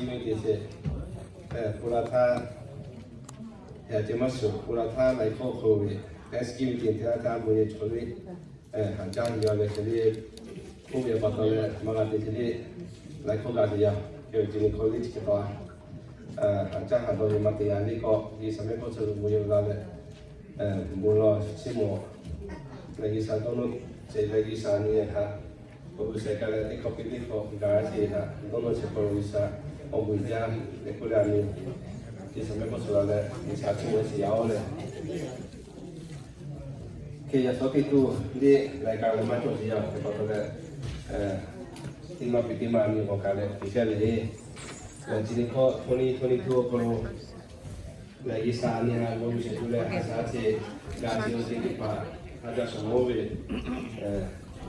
Thanksgiving te ce, eh, Ponˬ laˬ htaˇ, yaꞈ ceh maˇ shiˍ, Ponˬ laˬ htaˇ laiˬ hkawˇ hk'aw ve Thanksgiving te teˇ g'aˇ htaˇ bon yehˬ chaw liˇ haꞈ jaˇ ve yaˇ leh hk'e le, oˇ ve pa taw leh maˇ g'a te ce le, laiˬ hkawˇ g'a te yaˇ, hk'e ve ce le hk'aw liˇ chi hk'e taw, haꞈ jaˇ haꞈ dawˇ ve maˇ te yaˇ liˇ k'o, G'uiˬ sha mehˆ hpawˇ chi lo bon yehˬ la leh, bon lawˬ chi mawˬ, leh G'uiˬ sha dawˇ nawˇ ce leh G'uiˬ sha nyi htaꞈ k'oˆ ve shehˍ kaꞈ leh teˇ hkawˇ piˇ teˇ hkawˇ gaˬ ce htaꞈ dawˇ nawˇ ce k'o, G'uiˬ sha awˬ bon jaˇ leh k'oˆ leh a nyi, G'uiˬ sha mehˆ hpawˇ chi la leh G'uiˬ sha chi mawˬ ce yaˇ oˇ leh, hk'e yaꞈ shawˉ teˇ tuˬ liˇ laiˬ kaꞈ leh maˇ cawˬ ce yaˇ hk'e pa taw leh, teˇ maˇ piˇ teˇ maˇ a nyi k'awꞈ kaꞈ leh piˇ chehˇ ve le. Leh chi nyi hkawˇ twenty twenty-two awˬ hk'aw lo leh G'uiˬ sha a nyi htaꞈ g'aw ve shehˍ tuˬ leh haꞈ shaˉ ce g'a ce awˬ ceuˬ teˇ hpaˍ hk'a jaˇ shawˍ mawˇ ve,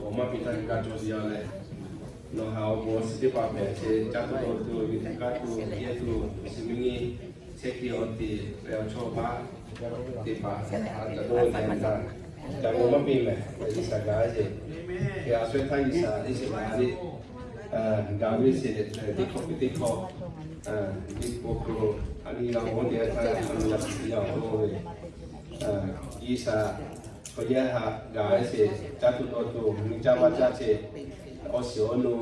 awˬ maˇ piˇ htaˇ g'a cawˬ ce yaˇ leh, nawˬ haꞈ awˬ bon awˬ shiˍ teˇ hpaˍ hpehꞈ ce caˇ tuˬ dawˇ tuˬ ve teˇ kaˉ tuˬ yehˇ tuˬ shiˍ miˇ nyi chehˇ hkiˇ awˬ teꞈ leh awˬ chawˇ paˉ teˇ hpaˍ htaꞈ ca dawˇ ve htaꞈ ca g'aw maˇ piˇ mehˍ leh G'uiˬ sha gaˬ ce. Hk'e a shawehˇ htaˇ G'uiˬ sha iˉ shiˍ la liˇ gaˬ ve sheˍ leh teˇ hkawˇ piˇ teˇ hkawˇ, liꞈ hpu hk'aw lo a nyi g'a mawˬ teˇ yanˇ htaˇ a nyi g'a shiˍ teˇ yanˇ awˬ hk'aw lo ve, G'uiˬ sha chaw yaˇ haꞈ gaˬ ve sheˍ, caˇ tuˬ dawˇ tuˬ, nyi caˇ vaˇ caˇ ce, awˬ shiˍ awˬ nu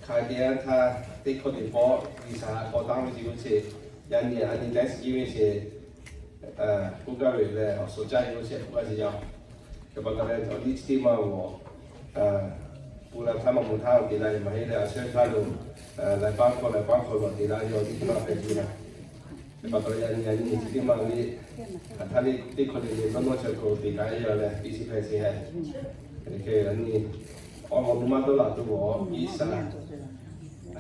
hk'a teˇ yanˇ htaˇ teˇ hkawˇ teˇ pawˆ G'uiˬ sha haꞈ k'awꞈ tanˇ ve ce g'uˇ ce, yaꞈ nyi a nyi Thanksgiving ce k'oˆ gaˇ ve leh awˬ suhˍ caˇ ve g'uˇ ce k'oˆ gaˇ ce yaˇ. Hk'e pa taw leh awˬ liˇ chi teˇ maˇ g'awˬ, Ponˬ laˬ htaˇ maˇ mawˬ htaˇ awˬ te la ve maˇ heˆ leh a shawehˇ htaˇ lo laiˬ paˉ hk'aw laiˬ paˉ hk'aw lo te la ve awˬ liˇ teˇ maˇ hpehꞈ ce la. Hk'e pa taw leh yaꞈ nyi yaꞈ nyi chi teˇ maˇ ve hk'aˬ htaˇ le teˇ hkawˇ le le dawˇ nawˇ chehˇ k'o te kaꞈ e yaˇ leh piˇ chi hpehꞈ ce hehꞈ. Hk'e yaꞈ nyi awˬ lawn nu maˇ dawˇ laˬ tuˬ g'awˬ G'uiˬ sha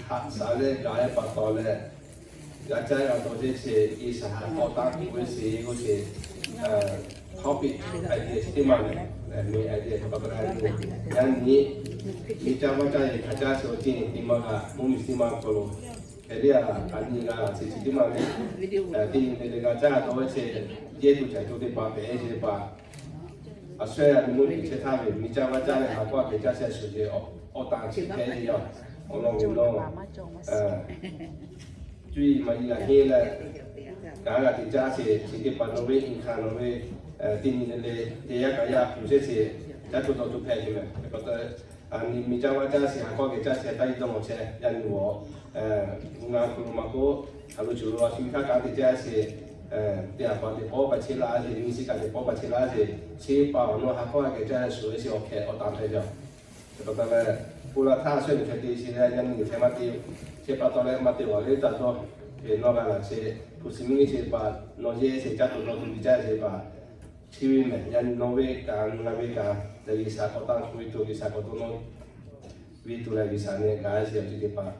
haꞈ shaˍ leh gaˬ ve pa taw leh g'a caˇ g'a dawˇ ce ce G'uiˬ sha haꞈ k'awꞈ tanˇ k'oˆ ve sheˍ g'uˇ ce, topic idea chi teˇ maˇ lehˬ, main idea hk'e pa taw leh yaꞈ nyi nyi caˇ vaˇ caˇ ve hk'a caˇ chi awˬ ceuˬ teˇ maˇ kaꞈ mvuhˇ miˬ teˇ maˇ hk'aw lo hk'e le a, a nyi g'a laˬ ce chi teˇ maˇ le, teˇ nyi le le g'a caˇ g'a dawˇ ve ce yehˇ tuˬ caiˬ tuˬ teˇ hpaˍ hpehꞈ ce teˇ hpaˍ a shawehˇ a nyi mvuhˇ miˬ chehˇ htaˇ ve nyi caˇ vaˇ caˇ leh haꞈ k'awꞈ a hk'e caˇ chehˇ shuˍ ce awˬ tanˍ chi hk'e le yaˇ. Awˬ lawn ve nawˬ cuˇ yiˍ maˍ yiˍ g'a henˇ leh, kaꞈ g'a te caˇ ce chi teˇ hpaˍ nawˬ ve in hkanˍ nawˬ ve teˇ nyi le le te yaˇ kaꞈ yaˇ kuˬ shehˇ ce caˇ tuˬ dawˇ tuˬ hpehꞈ ce mehˍ. Hk'e pa taw, a nyi nyi caˇ vaˇ caˇ ce haꞈ k'awꞈ a hk'e caˇ ce taˇ yiˇ dawˇ mawˬ chehˇ yaˇ nyi g'awˬ, ngaˬ hk'aw lo maˇ k'oˆ, haꞈ lo cuˬ lo a shu htaˇ kaꞈ te caˇ ce teˇ a pa teˇ pawˆ pa cheˇ laˇ ce, nyi chi kaꞈ teˇ pawˆ pa cheˇ laˇ ce, chi pa awˬ nawˬ haꞈ k'awꞈ a hk'e caˇ shuˍ ve chi awˬ hk'e awˬ tanˍ hpehꞈ ce. Hk'e pa taw leh, Ponˬ laˬ htaˇ a shawehˇ miˬ hk'e te chi leh yaˇ nyi miˬ hk'e maˇ te, chi pa taw leh maˇ te g'awˬ le taˇ dawˇ, hk'e nawˬ g'a laˬ ce, hpu shi miˇ nyi ce pa, nawˬ yehˇ ce caˇ tuˬ dawˇ tuˬ nyi caˇ ce pa, chi ve mehˍ yaˇ nyi nawˬ ve kaꞈ ngaˬ ve kaꞈ leh G'uiˬ sha k'awꞈ tanˇ hk'oˆ ve tuˬ G'uiˬ sha k'awꞈ dawˇ nawˇ ve tuˬ leh G'uiˬ sha nyi gaˬ ce awˬ ceuˬ teˇ hpaˍ.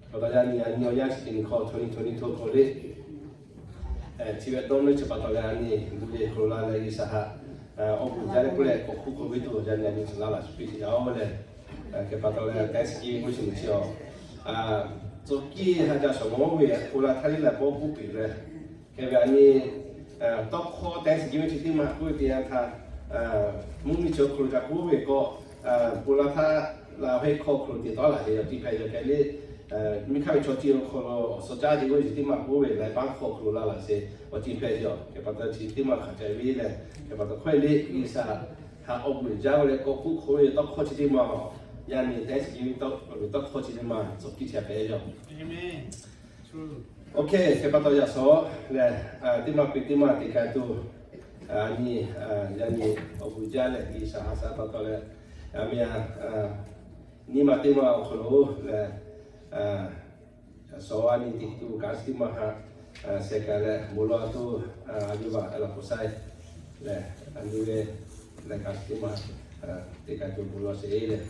Hk'e pa taw yaˇ nyi a nyi awˬ yanˇ chi teˇ nyi hk'aw twenty twenty-two hk'aw le chi ve dawˇ nawˇ chi pa taw leh a nyi bon yehˬ hk'aw lo la leh G'uiˬ sha haꞈ awˬ bon jaˇ leh k'oˆ leh k'awꞈ hkuˇ hk'oˆ ve tuˬ yaˇ nyi a nyi chi laˇ laꞈ shu piˇ ce yaˇ oˇ leh, hk'e pa taw leh Thanksgiving k'oˆ chi nyi chi awˬ tcuh kiˇ ha ca shawˍ mawˇ ve Ponˬ laˬ htaˇ le laiˬ pawˆ k'oˆ piˇ leh, hk'e ve a nyi tawˇ hkawˇ Thanksgiving chi teˇ maˇ k'oˆ ve teˇ yanˇ htaˇ, mvuhˇ miˬ chi awˬ hk'aw lo ca k'oˆ ve k'o, Ponˬ laˬ htaˇ laˬ hk'e hk'aw hk'aw lo te tawˆ laꞈ ce awˬ ceuˬ hpehꞈ yaˇ hk'e le, miˬ hk'aˇ ve chaw ceuˬ awˬ hk'aw lo awˬ suhˍ caˇ ce g'uˇ chi teˇ maˇ k'oˆ ve laiˬ paˉ hk'aw hk'aw lo laˇ laꞈ ce awˬ ceuˬ hpehꞈ yaˇ. Hk'e pa taw chi teˇ maˇ hk'aˬ ca ve leh, hk'e pa taw hkawˇ le G'uiˬ sha haꞈ awˬ bon jaˇ ve leh k'awꞈ hkuˇ hk'oˆ ve tawˇ hkawˇ chi teˇ maˇ, yaˇ nyi Thanksgiving tawˇ hkawˇ chi teˇ maˇ tcuh kiˇ chi hpehꞈ yaˇ. Oˇ hk'e hk'e pa taw yaꞈ shawˍ lehˬ, teˇ maˇ piˇ teˇ maˇ te k'ai tuˬ, a nyi, yaˇ nyi awˬ bon jaˇ leh G'uiˬ sha haꞈ shaˉ pa taw leh, a miˇ a nyi ma teˇ maˇ awˬ hk'aw lo lehˬ, yaꞈ shawˍ a nyi te tuˬ kaꞈ chi teˇ maˇ haꞈ shehˍ kaꞈ leh bon lawˬ a tuˬ, a yawˇ baˬ a laˬ k'o saiˉ lehˬ, a nyi ve lehˬ kaꞈ chi teˇ maˇ te k'ai tuˬ bon lawˬ sheˍ leh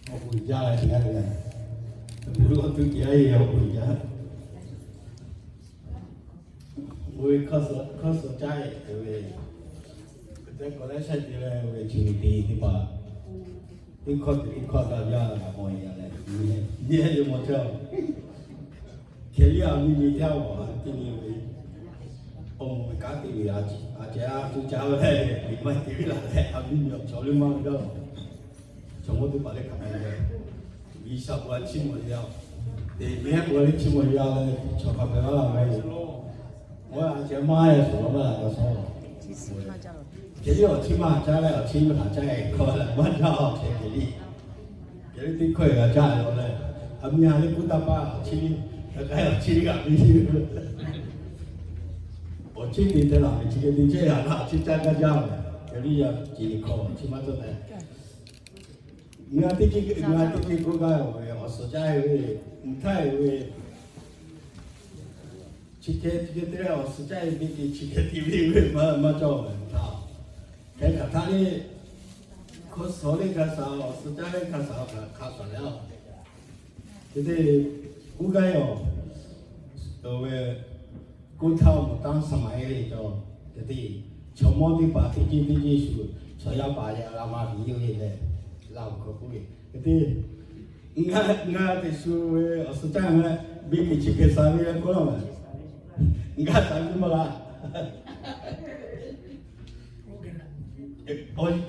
Awˬ bon jaˇ leh teˇ g'aˇ le, awˬ bon jaˇ, awˬ bon jaˇ. Oˇ ve hkawˇ suh caˇ ve, oˇ ve, hk'e te k'awꞈ leh shaˉ te leh oˇ ve chi ve te teˇ hpaˍ Teˇ hkawˇ teˇ hkawˇ daꞈ jaˇ g'a mawˬ-e leh, nyi yehˬ yehˬ mawˬ chehˇ-oˬ. Hkehˍ liˇ a miˇ nyi teˇ g'aˇ awˬ ha teˇ nyi ve, awˬ moˍ ve kanˉ te ve, a ceh a tuˬ ca ve leh, liꞈ maˇ te ve laˬ leh, a miˇ nyi awˬ chaw liˇ maˇ ve jaˇ lawˬ. Chaw mawˇ teˇ hpaˍ leh hk'aˬ hk'e leh, G'uiˬsha k'o a chiˇ mawˬ ve yaˇ, teꞈ mehˉ k'o a leh chiˇ mawˬ ve yaˇ leh, chaw hk'a pehꞈ laˇ la ve, a ceh maˇ e suhˍ la maˇ la g'a shawˉ. Hkehˍ liˇ awˬ chiˇ maˇ caˉ leh, awˬ chiˇ maˇ htaꞈ caˉ e hk'aw leh maˇ jaˇ awˬ hkehˍ hkehˍ liˇ. Hkehˍ liˇ teˇ hkawˇ e g'a caˇ leh, a miˇ ha leh kuˉ taˇ paˆ awˬ chiˇ, a k'ai awˬ chiˇ g'aꞈ piˇ. Awˬ chiˇ te te laˬ ve chi hk'e te chehˇ yaꞈ htaˇ, awˬ chiˇ caˇ gaˇ jaˇ ve. Hkehˍ liˇ yaˇ chi hk'aw awˬ chiˇ maˇ tawˆ tehꞈ, ngaˬ teˇ ceuˬ ngaˬ teˇ ceuˬ k'oˆ gaˇ ve, awˬ suhˍ caˇ ve, mvuhˇ htaˇ e ve, chi hk'e chi hk'e te leh awˬ suhˍ caˇ e ve teˇ ceuˬ chi hk'e te ve ve maˇ cawˇ ve htaꞈ, hk'e hk'aˬ htaˇ le, hkawˇ suhˍ le hk'a shaˍ, awˬ suhˍ caˇ le hk'a shaˍ, hk'a shaˍ leh a, hk'e te k'oˆ gaˇ ve awˬ, ve ကိုယ်ထောင်မူတန်းဆောင်ပါ e ve cawˬ, hk'e te chaw mawˇ teˇ hpaˍ teˇ ceuˬ teˇ ceuˬ shuˍ, chaw yaˇ paˍ yaˇ g'a maˇ piˇ ve leh, laˇ ve hkawˇ k'oˆ ve, hk'e te ngaˬ ngaˬ teꞈ shuˍ ve awˬ suhˍ caˇ ve, biˇ teꞈ chi hk'e sha ve k'oˆ laˇ ve, ngaˬ taˍ ve maˇ la.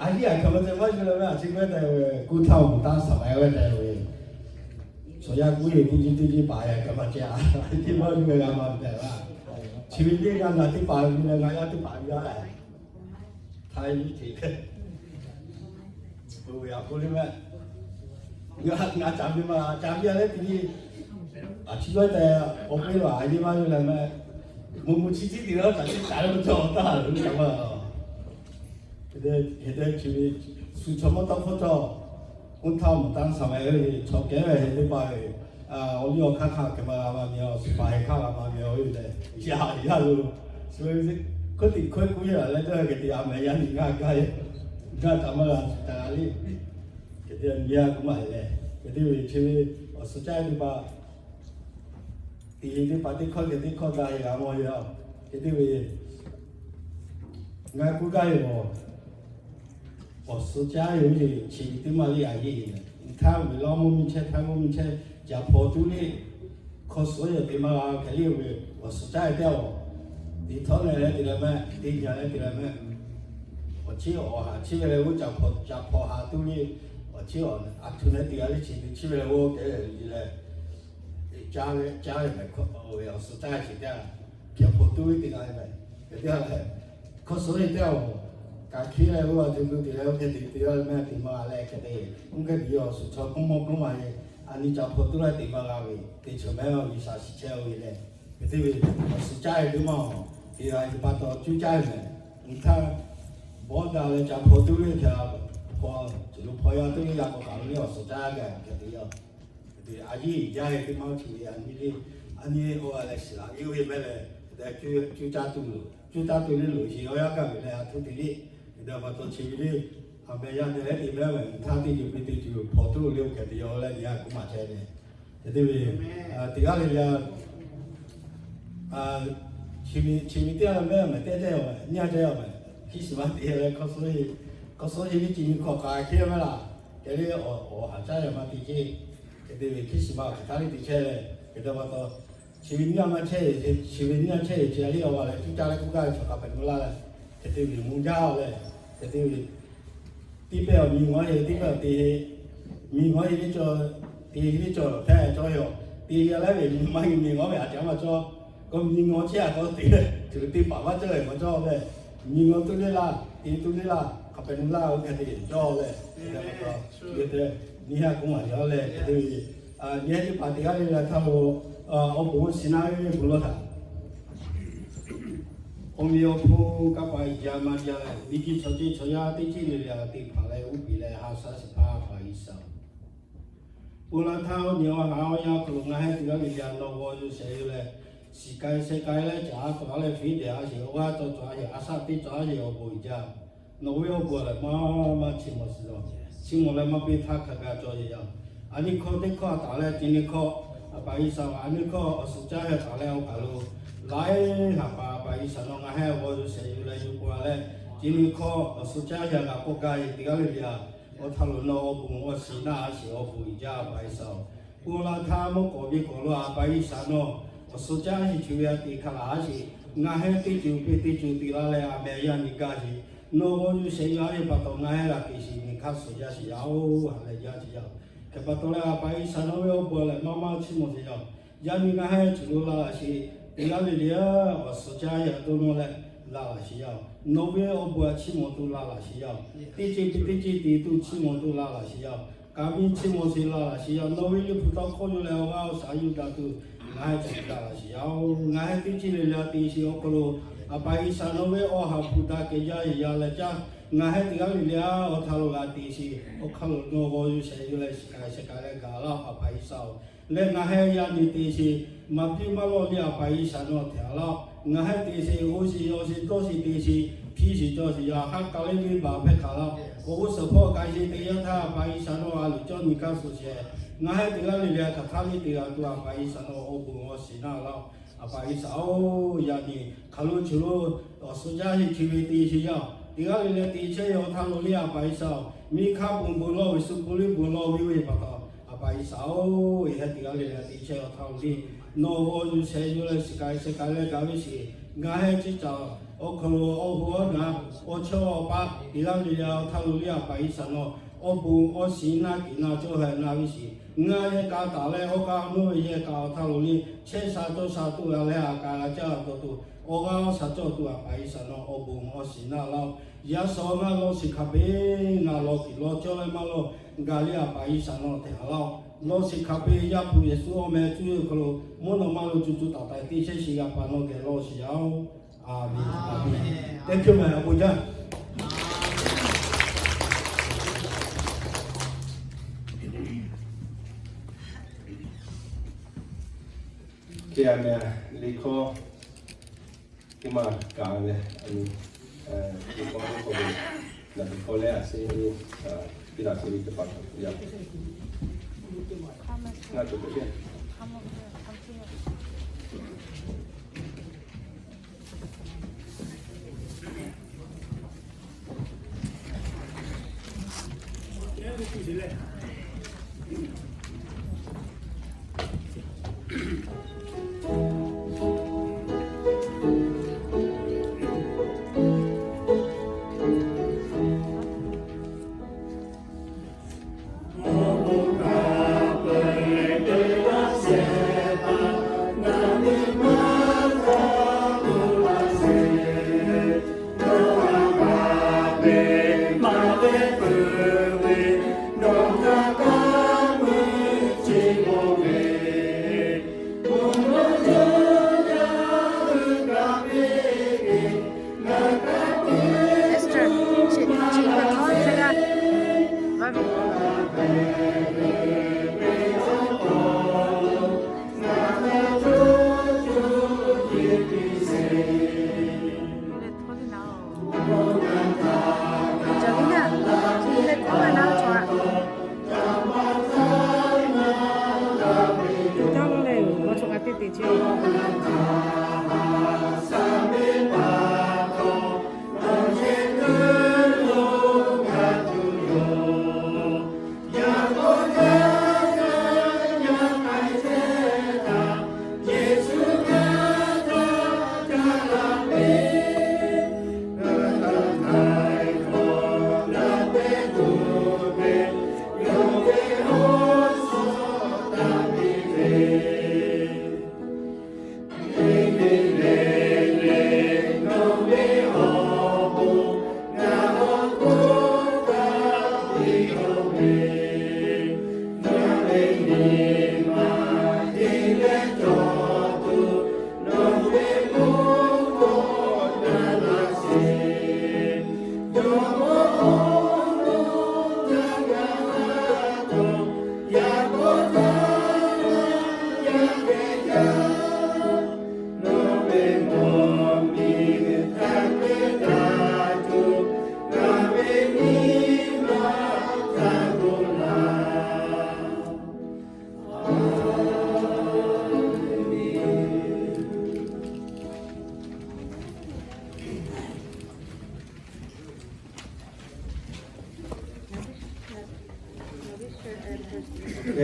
A yiˇ a hkaˍ ma ceh maˇ yuˬ leh ve a chi k'oˆ ve tehꞈ ve, ကိုယ်ထောင်မူတန်းဆောင်ပါ e ve tehꞈ ve, chaw yaˇ k'oˆ ve teˇ ceuˬ teˇ ceuˬ paˍ yaˇ hkaˍ ma ceh a, a yiˇ maˇ yuˬ leh g'a maˇ tehꞈ la. Chi ve teˇ g'aˇ ngaˬ teˇ hpaˍ yuˬ leh ngaˬ yaˇ teˇ hpaˍ yuˬ a leh, htaˇ yuˬ teꞈ leh, a k'oˆ le mehˆ, ngaˬ ngaˬ caˍ ve maˇ caˍ ve a leh teˇ nyi, a chi k'oˆ ve tehꞈ awˬ k'oˆ ve a yiˇ maˇ yuˬ leh mehˆ, mvuhˇ mvuhˇ chi tiˉ te leh caˍ chi caˍ leh mvuhˇ cawˬ taˇ le caˍ ma la. Hk'e te chi ve shu chaw mawˇ tawˇ hkawˇ cawˬ, ကိုယ်ထောင်မူတန်းဆောင်ပါ e ve, chaw kehˉ ve teˇ hpaˍ ve, awˬ liˇ awˬ hk'aˇ hk'a hk'e ma g'a maˇ miˬ, awˬ suhˍ paˍ hk'aˇ g'a maˇ miˬ ve leh, yaˇ yaˇ lo, hk'oˆ teꞈ hkawˇ k'oˆ yaˇ laˬ leh dawˇ hk'e te a meh yaˇ nyi ngaˇ gaˇ e, gaˇ taˍ maˇ g'a taˍ le. Hk'e te nyi a k'oˆ ma leh, hk'e te ve chi ve awˬ suhˍ caˇ teˇ hpaˍ teˇ teˇ hpaˍ teˇ hkawˇ hk'e teˇ hkawˇ daꞈ e g'a mawˬ ve a, hk'e te ve ngaˬ k'oˆ gaˇ ve awˬ, awˬ suhˍ caˇ ve chi teˇ maˇ le a yeˇ, htaˇ ve lawˇ mvuhˇ miˬ chehˇ htaˇ mvuhˇ miˬ chehˇ, caˍ hpaw tuˬ le, hkawˇ suhˍ yaˇ teˇ maˇ g'a hk'e le ve, awˬ suhˍ caˇ ve teˇ awˬ, teꞈ htawˇ leh leh teꞈ leh mehˆ, teˇ nyi leh teꞈ leh mehˆ, awˬ chiˇ awˬ haˍ chiˇ ve leh g'oˇ caˍ hpaw caˍ hpaw haˍ tuˬ le, awˬ chiˇ awˬ a htoꞈ leh teˇ g'aˇ le chi teꞈ chiˇ ve leh g'oˇ kehˉ le leh, caˇ ve caˇ ve mehˍ hkawˇ ve awˬ suhˍ caˇ ve chi teˇ, caˍ hpaw tuˬ le teˇ g'aˇ le mehˍ, teˇ g'aˇ leh, hkawˇ suhˍ le teˇ awˬ, kaꞈ hkiˉ leh g'oˇ a htoꞈ tuˬ teꞈ leh oˇ hk'e teꞈ teꞈ leh mehˆ teꞈ ma leh hk'e te, oˇ hk'e teꞈ awˬ suhˍ chaw k'oˆ mawˇ k'oˆ ma e, a nyi caˍ hpaw tuˬ leh teꞈ ma g'a ve teˇ chaw mehˍ awˬ G'uiˬsha shiˍ chehˇ ve leh, hk'e te ve awˬ suhˍ caˇ ve teˇ maˇ awˬ, teˇ g'aˇ teˇ pa taw cuˇ caˇ ve mehˍ, htaˇ bawˆ daꞈ leh caˍ hpaw tuˬ le htaꞈ, hpaw, chi lo hpaw yaˇ tuˬ le yaˇ k'awꞈ kaꞈ lo le awˬ suhˍ caˇ gaˇ hk'e te yaˇ, a yiˇ jaˇ ve teˇ maˇ chi ve a nyi le, a nyi oˇ g'a leh shiˍ laꞈ ve oˇ ve mehˍ leh, cuˇ caˇ tuˬ loˬ, cuˇ caˇ tuˬ le loˬ shiˍ awˬ yaˇ gaˇ ve leh a htoꞈ teꞈ le, hk'e te pa taw chi ve le, a meh yaˇ te leh teꞈ mehˍ mehˍ htaˇ teˇ ceuˬ ve teˇ ceuˬ hpaw tuˬ le oˇ hk'e te yaˇ leh nyi a k'oˆ ma chehˇ le, hk'e te ve, teˇ g'aˇ le le a chi ve teˇ g'aˇ le mehˍ mehˍ teˇ caˇ yaˇ mehˍ nyi a caˇ yaˇ mehˍ, hkiˉ shiˍ ma te leh hkawˇ suhˍ, hkawˇ suhˍ chi ve chi nyi hkawˇ kaꞈ hkiˉ mehˍ laˬ, hk'e le awˬ haˍ caˇ yaˇ ma te ceˇ, hk'e te ve hkiˉ shiˍ ma hk'aˬ htaˇ le te chehˇ leh hk'e te pa taw, chi ve nyi a maˇ chehˇ ve, chi ve nyi a chehˇ ve chi a le awˬ g'a leh cuˇ caˇ leh k'oˆ gaˇ ve chaw hk'a pehꞈ mvuh laˇ leh, hk'e te ve mvuh jaˇ leh, hk'e te ve teˇ pehˇ awˬ nyi ngawˬ e teˇ pehˇ awˬ te, nyi ngawˬ e ve cawˬ, te ve cawˬ hpehˇ cawˬ ve yoˬ. Te ve laiˉ ve maˇ nyi ngawˬ ve a caˇ maˇ cawˇ. K'o nyi ngawˬ chehˇ a k'o te, tuˬ teˇ hpaˍ maˇ cawˇ ve maˇ cawˇ ve, nyi ngawˬ tuˬ le laˇ, te tuˬ le laˇ, hk'a pehꞈ mvuh laˇ oˇ hk'e te cawˇ leh, hk'e te pa taw, hk'e te nyi a k'oˆ ma yaˇ leh hk'e te ve, nyi teˇ hpaˍ teˇ g'aˇ le le htaˇ lo, awˬ bon shiˍ naˇ ve bon lawˬ htaꞈ awˬ meꞈ awˬ hponˇ kaˇ paˍ yaˇ maˇ jaˇ leh, miˬguiˬ chaw ceˇ chaw yaˇ teˇ ceuˬ le le a teˇ hpaˍ leh uˉ peꞈ leh ha shaˉ shiˍ hpaˇ paˍ G'uiˬsha, ponˬ laˬ htaˇ awˬ nyi awˬ haˍ awˬ yanˇ hk'aw lo ngaˬ hui teˇ g'aˇ le le a nawˬ g'aw yuˬ shehˍ yuˬ leh, shiˍ k'ai shehˍ k'ai leh caꞈ ha k'awꞈ la leh fiˉ dehꞈ a sheˍ, awˬ g'aˇ cawˬ cawˬ a sheˍ, a shaˆ teˇ cawˬ a sheˍ awˬ bon uiˍ jaˇ. Nawˬ ve awˬ bon lehˬ maˇ maˇ chi mawˬ shiˍ lawˬ, chi mawˬ leh maˇ piˇ htaˇ hk'a gaˬ cawˬ yeˬ yaˇ. A nyi hkawˇ teˇ hkawˇ a taˍ leh chi nyi hkawˇ, a paˍ G'uiˬsha a nyi hkawˇ awˬ suhˍ caˇ yaˇ taˍ leh awˬ kaˬ lo laiˉ haˍ paˍ a paˍ G'uiˬsha nawˬ ngaˬ hui g'aw yuˬ shehˍ yuˬ leh yuˬ k'oˆ a leh, chi nyi hkawˇ awˬ suhˍ caˇ yaˇ g'a k'oˆ gaˇ yeˬ teˇ g'aˇ le le a Awˬ htaˇ lo nawˬ awˬ bon awˬ shiˍ naˆ a sheˍ awˬ bon uiˍ jaˇ, A pa G'uiˬsha-oˬ. Pon la htaˇ mawˇ k'awꞈ ve k'awꞈ lo, A pa G'uiˬsha, nawˬ awˬ suhˍ caˇ sheˍ chi ve a te hk'a laˬ a sheˍ. Ngaˬ hui teˇ ceuˬ peˇ teˇ ceuˬ te la leh, a meh yaˇ nyi gaˇ sheˍ. Nawˬ g'aw yuˬ shehˍ yaˇ ve pa taw, ngaˬ hui g'a te sheˍ nyi hk'aˇ suhˍ jaˇ sheˍ yaˇ-oˬ. Ha lehˬ jaˇ sheˍ yaˇ-oˬ. Hk'e pa taw leh, A pa G'uiˬsha, nawˬ ve awˬ bon lehˬ maˇ maˇ chiˇ mvuh sheˍ yaˇ-oˬ. Yaˇ nyi ngaˬ hui chi lo la laꞈ sheˍ. Teˇ g'aˇ le le a awˬ suhˍ caˇ yaˇ to nawˬ leh la laꞈ sheˍ yaˇ-oˬ. Nawˬ ve awˬ bon a chiˇ mvuh tuˬ la laꞈ sheˍ yaˇ-oˬ. Teˇ ceuˬ peˇ teˇ ceuˬ te tuˬ chiˇ mvuh tuˬ la laꞈ sheˍ yaˇ-oˬ. Kaꞈ miˇ chiˇ mvuh sheˍ la laꞈ sheˍ yaˇ-oˬ. Nawˬ ve liꞈ hpu tawˇ hkawˇ yuˬ leh awˬ g'aˇ awˬ shaˍ yuˬ daꞈ tuˬ ngaˬ hui chi la laꞈ sheˍ yaˇ-oˬ. Ngaˬ hui teˇ ceuˬ le le a te sheˍ awˬ hk'aw lo, A pa G'uiˬsha, nawˬ ve awˬ ha hpu daꞈ kehˬ jaˇ yeˬ yaˇ leh caˇ. Ngaˬ hui teˇ g'aˇ le le a awˬ htaˇ lo g'a te sheˍ awˬ hk'aˇ lo nawˬ g'aw yuˬ shehˍ yuˬ leh shiˍ k'ai shehˍ k'ai leh gaˬ laˇ, A pa G'uiˬsha-oˬ. Leh ngaˬ hui yaˇ nyi te sheˍ maˇ piˇ maˇ lawˇ le, A pa G'uiˬsha, nawˬ hteꞈ a laˇ. Ngaˬ hui te sheˍ, oˇ sheˍ yaw sheˍ dawˇ sheˍ te sheˍ, hpiˇ sheˍ cawˬ sheˍ yaˇ, ha k'a le le baˬ hpehˇ hk'aˬ laˇ. Awˬ g'uˇ suhˍ hpawˇ k'ai sheˍ te yaˇ htaˇ, A pa G'uiˬsha, nawˬ a loˍ cawˇ nyi hk'aˇ suhˍ sheˍ. Ngaˬ hui teˇ g'aˇ le le a hk'aˬ htaˇ le te g'a tuˬ, A pa G'uiˬsha, nawˬ awˬ bon awˬ shiˍ naˆ laˇ. A pa G'uiˬsha-oˬ, yaˇ nyi hk'aˬ lo chi lo awˬ suhˍ jaˇ sheˍ chi ve te sheˍ yaˇ-oˬ. Teˇ g'aˇ le le te chehˇ ve awˬ htaˇ lo le, A pa G'uiˬsha-oˬ, miˇ hk'aˇ bon bon lawˇ ve, shu bon liˇ bon lawˇ ve ve pa taw, A pa G'uiˬsha-oˬ, yehˬ teˇ g'aˇ le le te chehˇ awˬ htaˇ lo le, nawˬ g'aw yuˬ shehˍ yuˬ leh shiˍ k'ai shehˍ k'ai leh gaˬ ve sheˍ. Ngaˬ hui ciˇ caꞈ awˬ hk'aw lo awˬ hoˉ awˬ naˍ awˬ chawˇ awˬ paˆ teˇ g'aˇ le le awˬ htaˇ lo le, A pa G'uiˬsha, nawˬ awˬ bon awˬ shiˍ naˆ kiˬ naˆ cawˇ heh naˆ ve sheˍ. Ngaˬ yehˬ k'a taˍ leh awˬ k'a nawˬ ve yehˬ k'a awˬ htaˇ lo le, chehˇ sha cawˇ sha tuˬ g'a leh a k'a g'a caˇ a taw tuˬ, awˬ g'aˇ awˬ shaˍ cawˇ tuˬ, A pa G'uiˬsha, nawˬ awˬ bon awˬ shiˍ naˆ laˇ-oˬ. Yaˇ sha ngaˬ lawˇ shiˍ hk'a peu-eˬ ngaˬ lawˇ kiˬ lawˇ cawˇ leh maˇ lawˇ gaˬ le, A pa G'uiˬsha, nawˬ hteꞈ a laˇ-oˬ. Lawˇ shiˍ hk'a peu-eˬ Yaˇ hpu Yeˍsuˆ awˬ meh cuˇ ve awˬ hk'aw lo mvuhˇ naw ma lo co co taiˍ taiˍ te chehˇ sheˍ g'a pa nawˬ geh lawˇ shiˍ yaˇ-oˬ. Aˬ menˍ, aˬ menˍ. Thank you meh, awˬ bon jaˇ. Hk'e a meh liꞈ hkawˇ teˇ maˇ kaꞈ leh, liꞈ hkawˇ teˇ hkawˇ ve naˬ teꞈ hkawˇ leh a sehˉ ve, piˇ laꞈ sehˉ ve teˇ hpaˍ hk'a tuˬ yaˇ ngaˬ tuˬ k'oˆ piˇ.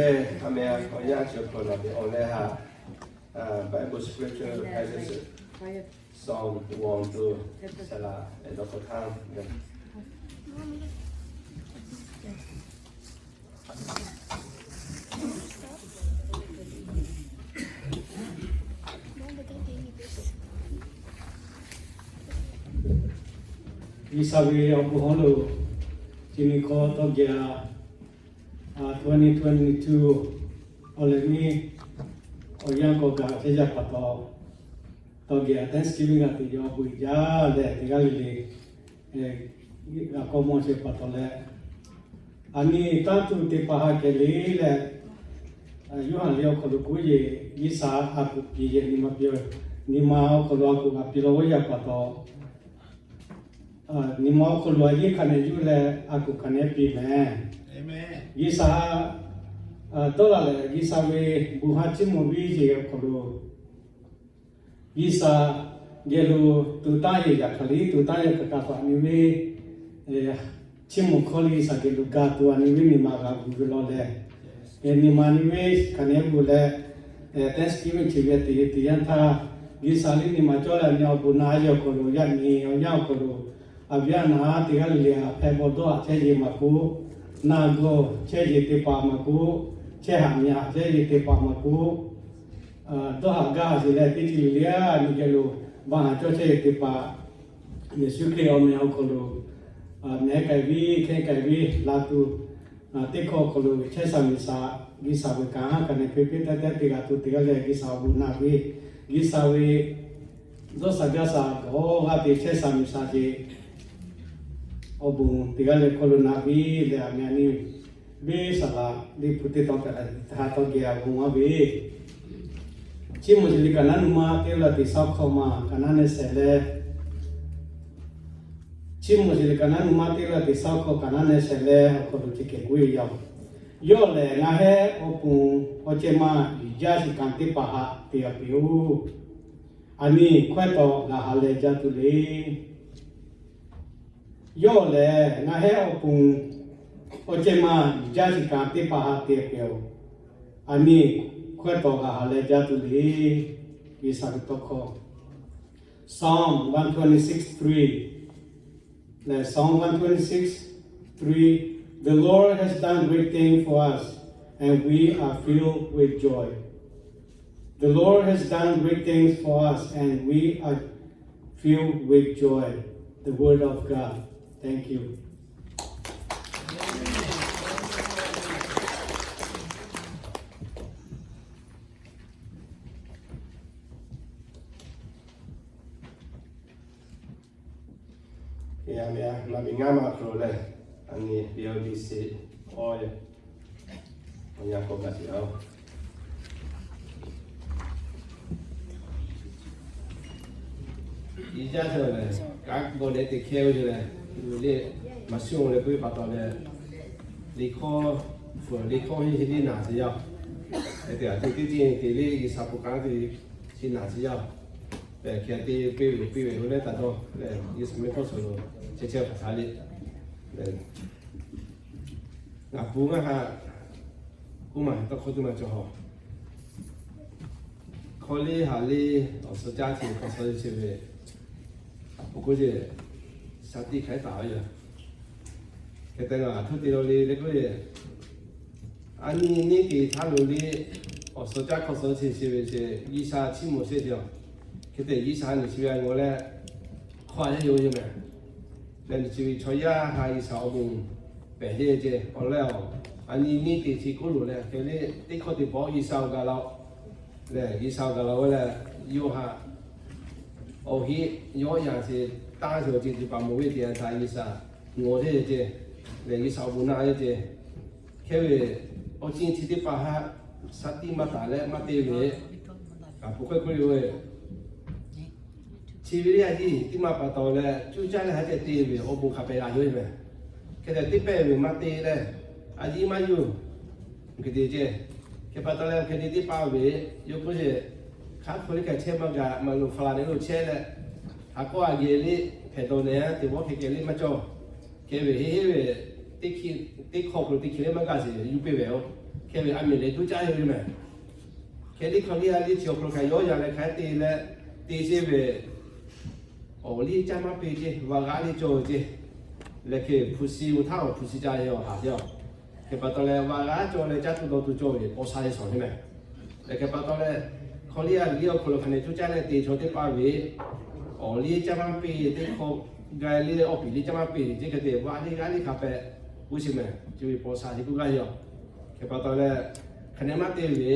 Amen. Awˬ yanˇ chi awˬ hk'aw lo awˬ leh haꞈ, Bible scripture passage, Psalm one two, saˍ laꞈ, awˬ hk'aw htaˇ G'uiˬsha ve awˬ bon hawˉ lo, chi nyi hkawˇ tawˇ geh a, twenty twenty-two awˬ leh miˇ awˬ yanˇ k'awꞈ gaˬ chehˇ yaˇ pa taw, tawˇ geh a Thanksgiving g'a teꞈ yaw awˬ bon uiˍ jaˇ leh teˇ g'aˇ le le, g'a kawˇ mawˇ chehˇ pa taw leh, aˬ nyi tanˇ tuˬ teˇ hpaˍ ha kehˬ le leh, Yoˇhanˬ liꞈ awˬ hk'aw lo k'oˆ ve, G'uiˬsha a kuˬ piˍ yehˬ nyi ma piˇ, nyi ma awˬ hk'aw lo a kuˬ g'a piˇ law ve yaˇ pa taw, nyi ma awˬ hk'aw lo a yehˬ hk'a nehˬ yuˬ leh a kuˬ hk'a nehˬ piˇ mehˍ. G'uiˬsha dawˇ laˬ leh G'uiˬsha ve bon ha chiˇ mvuh viˇ jeˬ awˬ hk'aw lo G'uiˬsha geh lo tuꞈ tanˇ yehˬ yaꞈ hk'aˬ liˇ tuꞈ tanˇ yehˬ kaꞈ kaꞈ hpaꞈ nyi ve, chiˇ mvuh hkawˇ le G'uiˬsha geh lo ga tuˬ a nyi ve nyi ma g'a gu ve law leh, nyi ma nyi ve hk'a nehˬ gu leh, Thanksgiving chi ve teˇ yanˇ htaˇ, G'uiˬsha liˇ nyi ma cawˇ leh nyi awˬ bon naꞈ a yehˬ awˬ hk'aw lo yaꞈ nyi awˬ yanˇ awˬ hk'aw lo, a viˉ a naˍ teˇ g'aˇ le le a hpehꞈ bawˬ dawˇ haꞈ chehˇ jeˬ maˍ k'o, naˬ gawˬ chehˇ jeˬ teˇ hpaˍ maˍ k'o, chehˇ haꞈ miˬ haꞈ chehˇ jeˬ teˇ hpaˍ maˍ k'o, dawˇ haꞈ gaˇ haꞈ sheˍ leh teˇ ceuˬ le le a nyi geh lo ba haˍ cawˇ chehˇ ve teˇ hpaˍ, Yeˍsuˆ Hkriꞈ awˬ meh awˬ hk'aw lo mehˉ k'ai viˇ hkehˇ k'ai viˇ la tuˬ, teˇ hkawˇ awˬ hk'aw lo chehˇ sha miˬ sha, G'uiˬsha ve kanˉ ha hk'a nehˬ hpeꞈ hpeꞈ teh teh teˇ g'aˇ tuˬ teˇ g'aˇ leh G'uiˬsha awˬ bon naꞈ ve, G'uiˬsha ve dawˇ sha gaˇ sha g'awˇ g'aˇ te chehˇ sha miˬ sha ce awˬ bon teˇ g'aˇ leh hk'aw lo naꞈ ve leh a meh a nyi, venˇ saˍ laꞈ liꞈ hpu teˇ tawn kaꞈ ha tawˇ geh a bon a ve, Chiˇ mvuh sheˍ le kaꞈ naˉ nu ma teˇ la teꞈ saˉ hkawˇ ma kaꞈ naˉ nehˬ shehˍ leh, Chiˇ mvuh sheˍ le kaꞈ naˉ nu ma teˇ la teꞈ saˉ hkawˇ kaꞈ naˉ nehˬ shehˍ leh awˬ hk'aw lo chi hk'e k'oˆ ve yoˬ. Yawˇ lehˬ ngaˬ hehˉ awˬ pon awˬ cehˇ ma yuˬ jaˇ sheˍ kanˉ teˇ hpaˍ haꞈ te a piˇ-oˬ. Aˬ nyi hkawehˇ taw g'a ha leh jaˇ tuˬ le. Yawˇ lehˬ ngaˬ hehˉ awˬ pon awˬ cehˇ ma yuˬ jaˇ sheˍ kanˉ teˇ hpaˍ haꞈ te a piˇ-oˬ. Aˬ nyi hkawehˇ taw g'a ha leh jaˇ tuˬ le. G'uiˬsha ve tawˇ hkawˇ, Psalm one twenty-six three. Lehˬ, Psalm one twenty-six three, The Lord has done great things for us, and we are filled with joy. The Lord has done great things for us, and we are filled with joy. The word of God. Thank you. Maˇ miˬ ngaˇ ma hk'aw lo lehˬ, aˬ nyi B O D C awˬ yanˇ k'awꞈ gaˬ te a-oˬ. Iˉ jaˇ chehˇ lehˬ, kanˉ bon leh teˇ hkehˇ oˇ ve lehˬ, le, maˍ suhˉ-oˬ leh k'oˆ ve pa taw leh, liꞈ hkawˇ, liꞈ hkawˇ henˇ henˇ liˇ naˍ tcuh yaˇ-oˬ. Hk'e te a te teˇ ceuˬ te le G'uiˬsha pon kanˉ te chi naˍ tcuh yaˇ-oˬ. Hk'e te piˇ ve piˇ ve oˇ leh taˍ dawˇ leh G'uiˬsha mehˆ hpawˇ suhˍ lo chehˇ chehˇ hpaˍ htaˇ le, ngaˬ pu ngaˇ ha kuˇ maˬ tawˇ hkawˇ teˇ maˬ cawˬ hawˬ. Hkawˇ le haꞈ le awˬ suhˍ caˇ chi hk'awꞈ suhˍ chi ve, awˬ k'oˆ ce, shaˍ tiˆ hk'aˬ htaꞈ ve yoˬ. Hk'e te leh a htoˇ te lo le le k'oˆ ve, a nyi neˇ te htaˇ lo le, awˬ suhˍ caˇ hk'awꞈ suhˍ chi chi ve ce, G'uiˬsha chiˇ mvuh shehˍ ce-oˬ. Hk'e te G'uiˬsha nyi chi ve a ngawˬ leh hkawˇ a yaˇ yoˬ yoˬ mehˍ. Leh nyi chi ve chaw yaˇ ha G'uiˬsha awˬ bon pehˬ jeˇ ce awˬ leh-oˬ, a nyi neˇ te chi k'oˆ loˬ leh hk'e le teˇ hkawˇ te bawˆ G'uiˬsha awˬ gaˬ la-oˬ. Lehˬ G'uiˬsha awˬ gaˬ la-oˬ leh, yawˇ haꞈ awˬ heˆ yawˇ yaꞈ ce taˇ ce awˬ ceuˬ teˇ hpaˍ mawˬ ve te a htaꞈ G'uiˬsha ngawˬ jeˇ ce. Lehˬ G'uiˬsha awˬ bon naˆ jeˇ ce. Hk'e ve awˬ ceuˬ chi teˇ hpaˍ haꞈ shaˍ tiˆ maˇ taˍ leh maˇ te ve, kaꞈ pu hk'e k'oˆ ve, chi ve le a ciˉ tiˉ maˇ pa taw leh cuˇ caˇ leh ha ceh te ve awˬ bon hk'a pehꞈ g'a yoˬ ve. Hk'e te teˇ pehˇ ve maˇ te leh, a ciˉ maˇ yuˬ, hk'e te ce. Hk'e pa taw leh hk'e te teˇ paˆ ve, yawˇ k'oˆ ce, hk'aˬ hk'e le hk'e chehˇ maˇ g'a, maˇ lo hpaˍ laˬ leh lo chehˇ leh, ha k'awˇ a geh le hpehꞈ dawˬ leh te vawˇ hk'e keh le maˇ cawˬ. Hk'e ve heˆ heˆ ve, teˇ hkawˇ hk'aw lo teˇ hk'e le maˇ g'a sheˍ yuˬ piˇ ve-oˬ. Hk'e ve a miˬ leh duˇ caˇ ve mehˬ. Hk'e liˇ hk'aw liˇ a liˇ chi awˬ hk'aw lo hk'a yawˇ yaꞈ leh hk'a te leh te chehˇ ve, awˬ liˇ caˇ maˇ peˇ ceˇ, vaꞈ g'aˇ liˇ cawˬ ve ceˇ. Leh hk'e hpu shi, oˇ htaˇ awˬ hpu shi ca ve awˬ haˍ ceˇ. Hk'e pa taw leh vaꞈ g'aˇ cawˬ leh caˇ tuˬ dawˬ tuˬ cawˬ ve k'aw sha leh shawˍ ve mehˬ. Leh hk'e pa taw leh hk'aw liˇ a liˇ awˬ hk'aw lo hk'a nehˬ cuˇ caˇ leh te chaw teˇ hpaˍ ve, awˬ liˇ caˇ maˇ peˇ teˇ hk'aw, ga liˇ awˬ piˍ liˇ caˇ maˇ peˇ ceˇ hk'e te vaꞈ liˇ g'aˇ liˇ hk'a pehꞈ k'oˆ sheˍ mehˬ. Chi ve paw sha chi k'oˆ gaˇ yoˬ. Hk'e pa taw leh hk'a nehˬ maˇ te ve,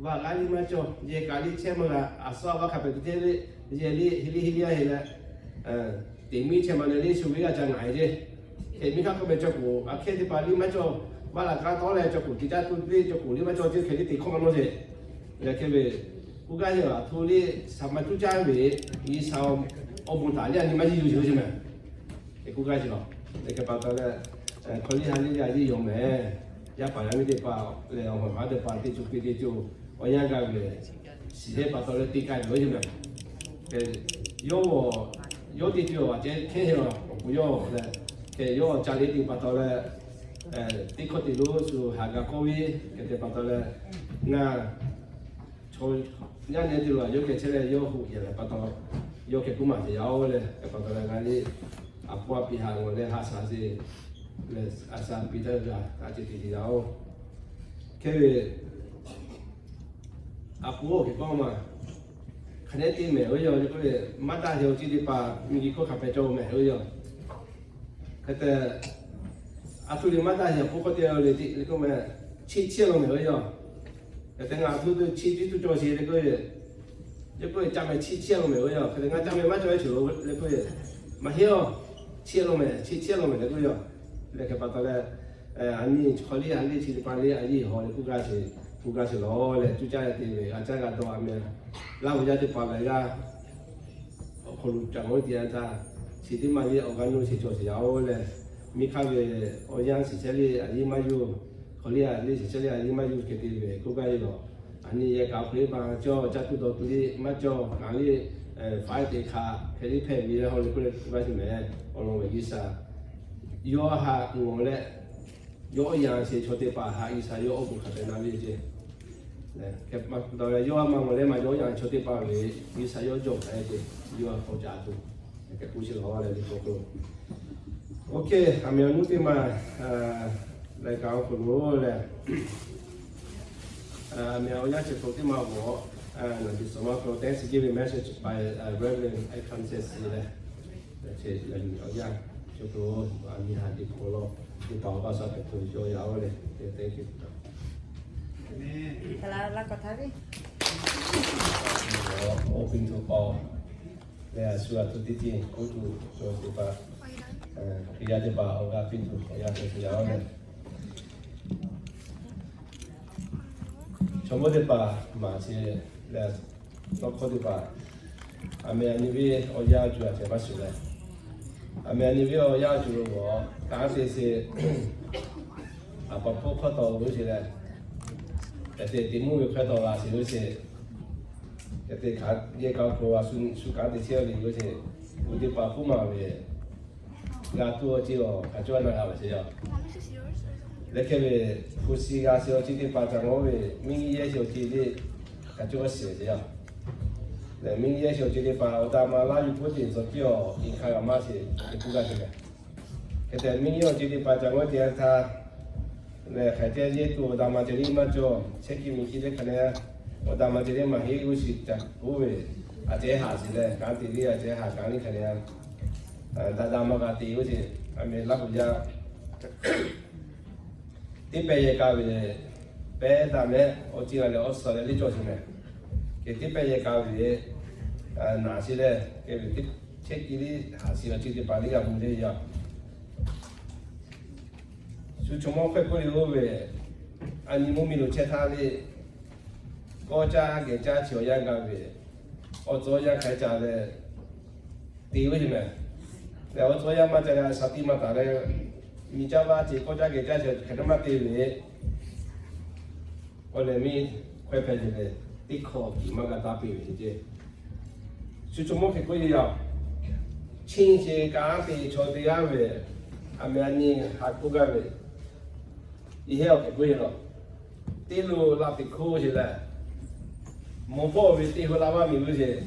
vaꞈ g'aˇ liˇ maˇ cawˬ, yehˬ kaꞈ liˇ chehˇ maˇ g'a, a suhˉ vaˇ hk'a pehꞈ te te le, yehˬ liˇ hi liˇ hi liˇ a heˍ leh, teꞈ miˉ chehˇ ma leh liˇ shu ve g'a ca ngaˬ e ceˇ. Hk'e miˇ hk'aˇ k'oˆ meh cawˬ k'o, a hkehˇ teˇ hpaˍ liˇ maˇ cawˬ, vaˇ laꞈ k'aˉ tawˉ leh cawˬ k'o, teˇ caˇ tuˬ teˇ cawˬ k'o liˇ maˇ cawˬ ceˇ, hk'e liˇ teꞈ hkawˇ maˇ nawˇ sheˍ. Leh hk'e ve k'oˆ gaˇ yoˬ. A htoꞈ liˇ shaˍ ma cuˇ caˇ ve, G'uiˬ sha awˬ bon htaꞈ liˇ a nyi maˇ yiˇ yuˬ sheˍ ve ceˇ mehˬ. Hk'e k'oˆ gaˇ sheˍ lawˬ. Leh hk'e pa taw leh, hk'aw liˇ ha liˇ a yiˇ yawˬ mehˬ. Yaˇ paˍ yaˇ miˇ teˇ hpaˍ leh awˬ hawˬ haˉ teˇ hpaˍ teˇ co piˇ teˇ co awˬ yanˇ gaˇ ve, shiˍ heˆ pa taw leh te k'ai ve yoˬ mehˬ. Yawˇ, yawˇ teˇ co awˬ a ceh hkehˇ heˆ la awˬ k'o yawˇ leh, hk'e yawˇ ca le te pa taw leh, teˇ hkawˇ te lo shu haˍ g'a k'oˆ ve, hk'e te pa taw leh, ngaˬ chaw yaˇ nehˬ te lo a yawˇ geh chehˇ leh yawˇ hoꞈ yehˬ leh pa taw, yawˇ hk'e k'oˆ maˍ sheˍ yaˇ oˬ leh, hk'e pa taw leh ngaˬ liˇ a pon a piˇ haꞈ ngaˬ leh ha shaˍ sheˍ leh, a shaˍ piˇ taˇ g'a a ceh te sheˍ yaˇ oˬ. Hk'e ve a pon oˇ hk'e k'oˆ ma, hk'aˬ nehˉ te mehˬ oˇ yaˇ oˬ k'oˆ ve, maˇ daꞈ heˍ awˬ ceuˬ teˇ hpaˍ miˬ guiˬ hkawˇ hk'a pehꞈ cawˬ mehˬ oˇ yaˇ. Hk'e te, a htoꞈ leh maˇ daꞈ heˍ awˬ pon hk'aw te le te le k'oˆ meh, chiˇ chiˇ lo mehˬ oˇ yaˇ. Hk'e te ngaˬ a htoꞈ te chiˇ tiˉ tuˬ cawˬ sheˍ le k'oˆ ve, le k'oˆ ve ca meh chiˇ chiˇ lo mehˬ oˇ yaˇ. Hk'e te ngaˬ ca meh maˇ cawˬ ve ceuˬ le k'oˆ ve, maˇ heˆ a, chiˇ lo mehˬ, chiˇ chiˇ lo mehˬ le k'oˆ yaˇ. Leh hk'e pa taw leh, a nyi hk'aw liˇ ha liˇ chi teˇ hpaˍ le a yiˇ hawˬ leh k'oˆ gaˇ sheˍ, k'oˆ gaˇ sheˍ lawˬ leh cuˇ caˇ te ve a caˇ g'a dawˇ a meh, Laˇ huˍ yaˇ teˇ hpaˍ laiˬ g'aˇ awˬ hk'aw lo ca g'awˇ te a htaˇ, chi teˇ maˇ liˇ awˬ g'aˇ nuˇ sheˍ cawˬ sheˍ yaˇ oˬ leh, miˇ hk'aˇ ve awˬ yanˇ shiˍ chehˇ le a yiˇ maˇ yuˬ, hk'aw liˇ a liˇ shiˍ chehˇ le a yiˇ maˇ yuˬ hk'e te ve k'oˆ gaˇ ve lawˬ. A nyi yehˬ kaꞈ awˬ hk'e maˇ cawˬ, caˇ tuˬ dawˬ tuˬ le maˇ cawˬ, kaꞈ le faiˉ te hk'a hk'e le hpehꞈ ve le haw le k'oˆ leh k'oˆ gaˇ sheˍ mehˬ. Awˬ lawn ve G'uiˬ sha yawˇ haꞈ ngawˬ leh, yawˇ yanˇ sheˍ chaw teˇ hpaˍ haꞈ G'uiˬ sha yawˇ awˬ bon hk'a pehꞈ na ve ceˇ. Hk'e pa taw leh yawˇ maˇ ngawˬ leh maˇ yawˇ yanˇ chaw teˇ hpaˍ ve G'uiˬ sha yawˇ jawˬ hk'a ceˇ, yawˇ htaꞈ k'awꞈ ca tuˬ, hk'e k'oˆ sheˍ lawˬ leh le k'oˆ k'o. Oˇ hk'e a meh awˬ nuˇ teˇ maˬ laiˬ kaꞈ awˬ hk'aw lo leh, a meh awˬ yanˇ chi hk'aw teˇ maˬ g'awˬ, na jiˬ sawˍ ma hk'aw Thanksgiving message by Reverend Icahn Sesi leh, awˬ yanˇ chi hk'aw lo a nyi haꞈ teˇ hk'aw lo teˇ hpaˍ awˬ g'aˇ sha hpehꞈ tuˬ yaw yaꞈ oˬ leh, thank you. Open to all. Leh a shu a htoꞈ teˇ ceuˬ k'oˆ tuˬ cawˬ sheˍ pa, Hkriꞈ yaˇ teˇ hpaˍ awˬ g'aˇ piˇ tuˬ awˬ yanˇ cawˬ sheˍ yaꞈ oˬ leh, chaw mawˇ teˇ hpaˍ maˍ sheˍ leh, tawˇ hkawˇ teˇ hpaˍ, a meh a nyi ve awˬ yanˇ a cuˬ a ceh maˇ shuˍ leh, a meh a nyi ve awˬ yanˇ a cuˬ lo g'awˬ kanˉ te sheˍ, a pa hpawˇ hkawˇ taw lo sheˍ leh, hk'e te teˇ mvuhˇ ve hkawˇ taw la sheˍ lo sheˍ, hk'e te hk'aˬ yehˬ kaꞈ awˬ hk'aw lo a shu kanˉ te chehˇ le lo sheˍ, oˇ teˇ hpaˍ hk'oˆ maˍ ve g'a tuˬ awˬ ceuˬ awˬ hk'aˬ cawˇ na g'a ve sheˍ yaˇ. Leh hk'e ve hpu shi g'a sheˍ awˬ ceuˬ teˇ hpaˍ ca ngawˉ ve, miˇ yehˇ sheˍ awˬ ceuˬ le hk'aˬ cawˇ sheˍ ve sheˍ yaˇ. Leh miˇ yehˇ sheˍ awˬ ceuˬ teˇ hpaˍ awˬ da ma laˇ yuˬ k'oˆ te tcuh piˇ awˬ iˉ hk'a g'a maˇ sheˍ te k'oˆ gaˇ sheˍ leh, hk'e te miˇ yehˇ awˬ ceuˬ teˇ hpaˍ ca ngawˉ te a htaˇ, leh hk'aˬ ceh yehˇ tuˬ awˬ da ma ceh le maˇ cawˬ, chehˇ kiˇ miˬ kiˇ teˇ hk'a leh, awˬ da ma ceh le maˇ heˆ g'uˇ shiˍ ca k'oˆ ve, a ceh haꞈ sheˍ leh kanˉ te le a ceh haꞈ kanˉ le hk'a leh, daꞈ daꞈ maˇ g'a te g'uˇ sheˍ, a meh Laˇ huˍ yaˇ teˇ pehˇ yehˬ ka ve leh, pehˇ daꞈ meh awˬ ceuˬ g'a leh awˬ suhˍ leh le cawˬ sheˍ meh. Hk'e teˇ pehˇ yehˬ ka ve leh, naˍ sheˍ leh, hk'e ve chehˇ kiˇ le haꞈ shiˍ awˬ ceuˬ teˇ hpaˍ le g'a mvuh le yaˇ. Shu chaw mawˇ hk'e k'oˆ le oˇ ve, a nyi mvuhˇ miˬ lo chehˇ htaˇ le, kawˇ caˇ geh caˇ chi awˬ yanˇ g'a ve, awˬ tcuh awˬ yanˇ hk'aˬ ca leh te ve sheˍ meh. Leh awˬ tcuh awˬ yanˇ maˇ ca leh shaˍ tiꞈ maˇ taˍ leh, miˬ caˇ vaˇ ceh kawˇ caˇ geh caˇ chi hk'e te maˇ te ve, awˬ leh miˇ hkawehˇ hpehꞈ ve leh, teˇ hkawˇ kiˬ maˇ g'a taˇ piˇ ve ceˇ. Shu chaw mawˇ hk'e k'oˆ ve yaˇ, chiˇ sheˍ kanˉ te chaw teˇ g'aˇ ve, a meh a nyi haꞈ k'oˆ gaˇ ve, iˉ heˆ awˬ hk'e k'oˆ ve lawˬ. Teˇ lo la teꞈ hkoˇ sheˍ lehˬ, mawˬ hpawˇ ve teˇ hui la vaˇ miˬ ve sheˍ.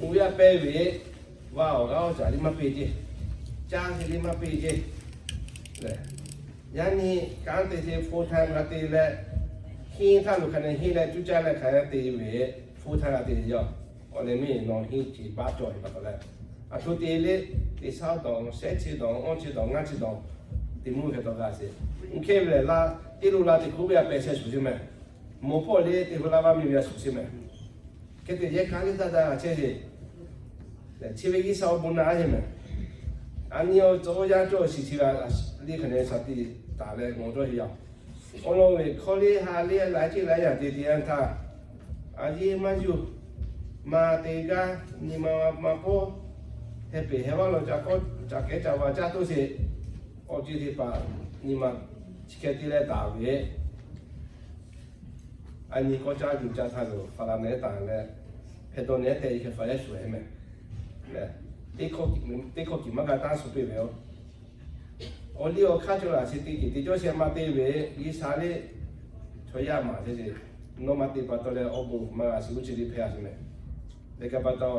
Uˇ yaˇ pehˇ ve, vaˇ awˬ g'aˇ awˬ caˍ liˇ maˇ piˇ ceˇ, caˇ sheˍ liˇ maˇ piˇ ceˇ. Yaꞈ nyi kanˉ te te full time g'a te leh, henˇ htaˇ lo hk'a ne henˇ leh cuˇ caˇ leh hk'a te ve, full time g'a te yoˬ. Awˬ leh miˇ nawˬ henˇ ceˬ baˆ cawˬ ve pa taw leh, aˬ htoꞈ te le, teˇ shaˉ dawˬ, shehˉ chi dawˬ, awˇ chi dawˬ, ngaˇ chi dawˬ, teˇ mvuhˇ hk'e taw g'a sheˍ. Uˇ hkehˇ ve lehˬ, la teˇ lo la teꞈ hkoˇ ve a pehˬ sheh shuˍ sheˍ mehˍ. Mawˬ hpawˇ le teˇ hui la vaˇ miˬ ve a shuˍ sheˍ mehˍ. Hk'e te yehˬ ka liˇ taˇ daꞈ chehˇ sheˍ. Chi ve G'uiˬsha awˬ bon naꞈ a sheˍ mehˍ. Aˬ nyi awˬ cawˬ yaˇ cawˬ shiˍ chi g'a liˇ hk'e ne sha tiꞈ taˍ leh mawˬ cawˇ sheˍ yaˇ. Awˬ lawn ve hkawˇ liˇ ha liˇ laiˉ ceuˬ laiˉ yaˇ te te yanˇ htaˇ, a yeˇ maˇ yuˬ, ma te g'aˇ, nyi ma ma pawˇ, heh peˍ heh vaˇ law ca kehˉ ca va caˇ toˇ sheˍ. Awˬ ceuˬ teˇ hpaˍ nyi ma chi hk'e te leh taˍ ve, a nyi kawˇ caˇ yuˬ caˇ htaˇ lo hpaˍ laꞈ nehˉ taˍ leh, hpehꞈ dawˇ nehˉ tehꞈ e hk'e hpaˍ yaˇ shuˍ hehˉ mehˍ. Teˇ hkawˇ kiꞈ maˇ g'a taˇ shu piˇ ve yoˬ. Awˬ liˇ awˬ hk'aˇ cawˬ laˬ sheˍ te kiˬ te cawˇ sheˍ maˇ te ve, G'uiˬsha le chaw yaˇ maˍ sheˍ sheˍ. Nawˬ maˇ te pa taw leh awˬ bon maˇ g'a shiˍ g'uˇ chi liˇ hpehꞈ a sheˍ mehˍ. Leh ka pa taw,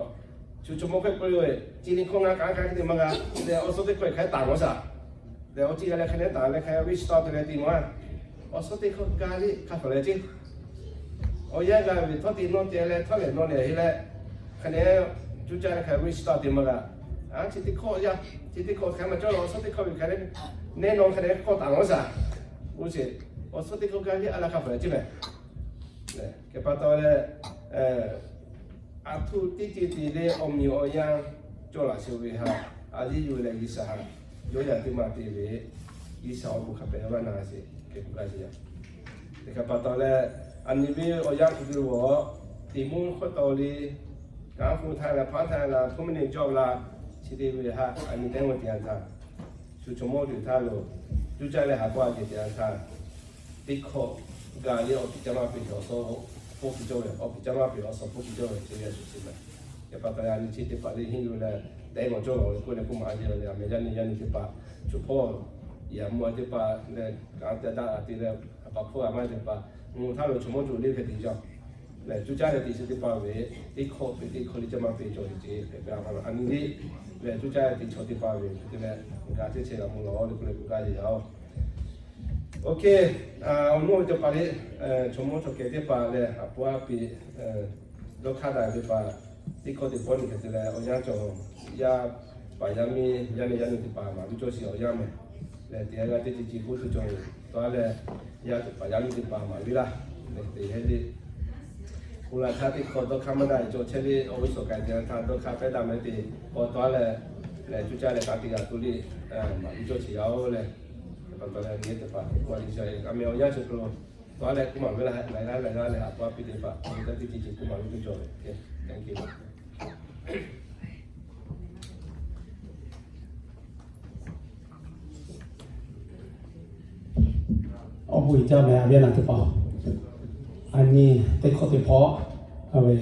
shu chaw mawˇ hk'e k'oˆ ve, chi nyi hkawˇ ngaˇ k'aˉ k'aˉ hk'e te maˇ g'a. Leh awˬ suhˉ teˇ hkawˇ hk'a taˍ mawˬ shaˍ. Leh awˬ ceuˬ g'a leh hk'a ne taˍ leh hk'a ve shu taw te leh te maˇ. Awˬ suhˉ teˇ hkawˇ ga liˇ hk'a hpaˍ leh ceˇ. Awˬ yanˇ g'a ve htawˇ te nawˇ te leh htawˇ lehˬ nawˇ lehˬ he leh, hk'a ne cuˇ caˇ leh hk'a ve shu taw te maˇ g'a. A chi teˇ hkawˇ yaˇ, chi teˇ hkawˇ hk'a maˇ cawˇ la, awˬ suhˉ teˇ hkawˇ ve hk'a ne, neˇ nawˬ hk'a ne kawˇ taˍ mawˬ shaˍ. Oˇ sheˍ, awˬ suhˉ teˇ hkawˇ ga liˇ a la hk'a hpaˍ leh ceˇ mehˍ. K'e pa taw leh, aˬ htoꞈ teˇ ceuˬ te leh awˬ miˬ awˬ yanˇ cawˬ laˬ sheˍ ve htaꞈ, a yeˇ yuˬ leh G'uiˬsha htaꞈ yawˇ yaꞈ teˇ maˬ te ve, G'uiˬsha awˬ bon hk'a pehˍ vaˇ na sheˍ hk'e k'oˆ gaˇ sheˍ yaˇ. Teˇ hk'aˇ pa taw leh, aˬ nyi ve awˬ yanˇ hk'u te g'awˬ, teˇ mvuhˇ hk'oˆ taw le, kanˉ hpu htaˇ la, hpaˉ htaˇ la, htoˇ mvuhˇ neˇ jawˇ la, chi te ve htaꞈ aˬ nyi tehˉ g'awˬ te yanˇ htaˇ, shu chaw mawˇ tuˬ htaˇ lo, cuˇ caˇ leh haꞈ k'aw a ceh te yanˇ htaˇ, teˇ hkawˇ ga liˇ awˬ piˍ caˇ maˇ peꞈ awˬ suhˉ hpoˆ piˇ cawˇ ve, awˬ piˍ caˇ maˇ peꞈ awˬ suhˉ hpoˆ piˇ cawˇ ve chi ve a shuˍ sheˍ mehˍ. Yaꞈ pa taw yaˇ nyi chi teˇ hpaˍ le henˇ yuˬ leh, tehˉ g'awˬ cawˇ lawˬ ve k'oˆ leh k'oˆ maˍ a yeˇ leh, a meh yaˇ nyi yaˇ nyi teˇ hpaˍ, shu hpawˇ yaꞈ mvuh a teˇ hpaˍ leh, kanˉ te daꞈ a te leh, a pa hpawˇ a maˇ teˇ hpaˍ, mvuhˇ htaˇ lo chaw mawˇ tuˬ le hk'e te cawˇ leh, cuˇ caˇ leh te chi teˇ hpaˍ ve, teˇ hkawˇ peꞈ teˇ hkawˇ liˇ caˇ maˇ peꞈ cawˇ ve ce hk'e pe a ma lo, aˬ nyi le leh cuˇ caˇ leh te chaw teˇ hpaˍ ve hk'e te leh, ga teˇ chehˇ g'a mvuh lawˬ le k'oˆ leh k'oˆ gaˇ yeˬ yaˇ oˬ. Oˇ hk'e, awˬ nuˇ ve teˇ hpaˍ le, chaw mawˇ chaw kehˬ teˇ hpaˍ leh a pawˇ a piˍ dawˇ hk'aˇ daꞈ ve teˇ hpaˍ, teˇ hkawˇ teˇ pawˆ nyi hk'e te leh awˬ yanˇ cawˬ, yaˇ paˍ yaˇ miˇ yaˇ nyi yaˇ nyi teˇ hpaˍ maˍ viˇ cawˇ sheˍ awˬ yanˇ mehˍ. Leh teˇ g'aˇ g'aˇ teˇ ceuˬ ceuˬ k'oˆ tuˬ cawˬ ve, tawˇ a leh, yaˇ paˍ yaˇ miˇ teˇ hpaˍ maˍ viˇ laˇ. Leh teˇ hk'e le, k'oˆ laˇ htaˇ teˇ hkawˇ dawˇ hk'aˇ maˇ daꞈ cawˬ chehˇ le, awˬ g'uˇ suhˍ k'ai te htaˇ dawˇ hk'aˇ pehˉ daꞈ mehˍ te, k'aw tawˇ a leh, leh cuˇ caˇ leh ka teˇ g'aˇ tuˬ le, maˍ viˇ cawˇ sheˍ yaˇ oˬ leh, pa taw leh nyi teˇ hpaˍ k'oˆ a le, a meh awˬ yanˇ chi hk'aw lo tawˇ a leh k'oˆ maˍ ve laˇ, laiˉ g'aˇ laiˉ g'aˇ leh a pawˇ a piˍ teˇ hpaˍ, a meh teˇ ceuˬ ceuˬ k'oˆ maˍ viˇ tuˬ cawˬ ve. Thank you. Awˬ bon uiˍ jaˇ mehˍ, a viˉ a nyi teˇ hpaˍ. Aˬ nyi teˇ hkawˇ teˇ hpawˇ, a ve,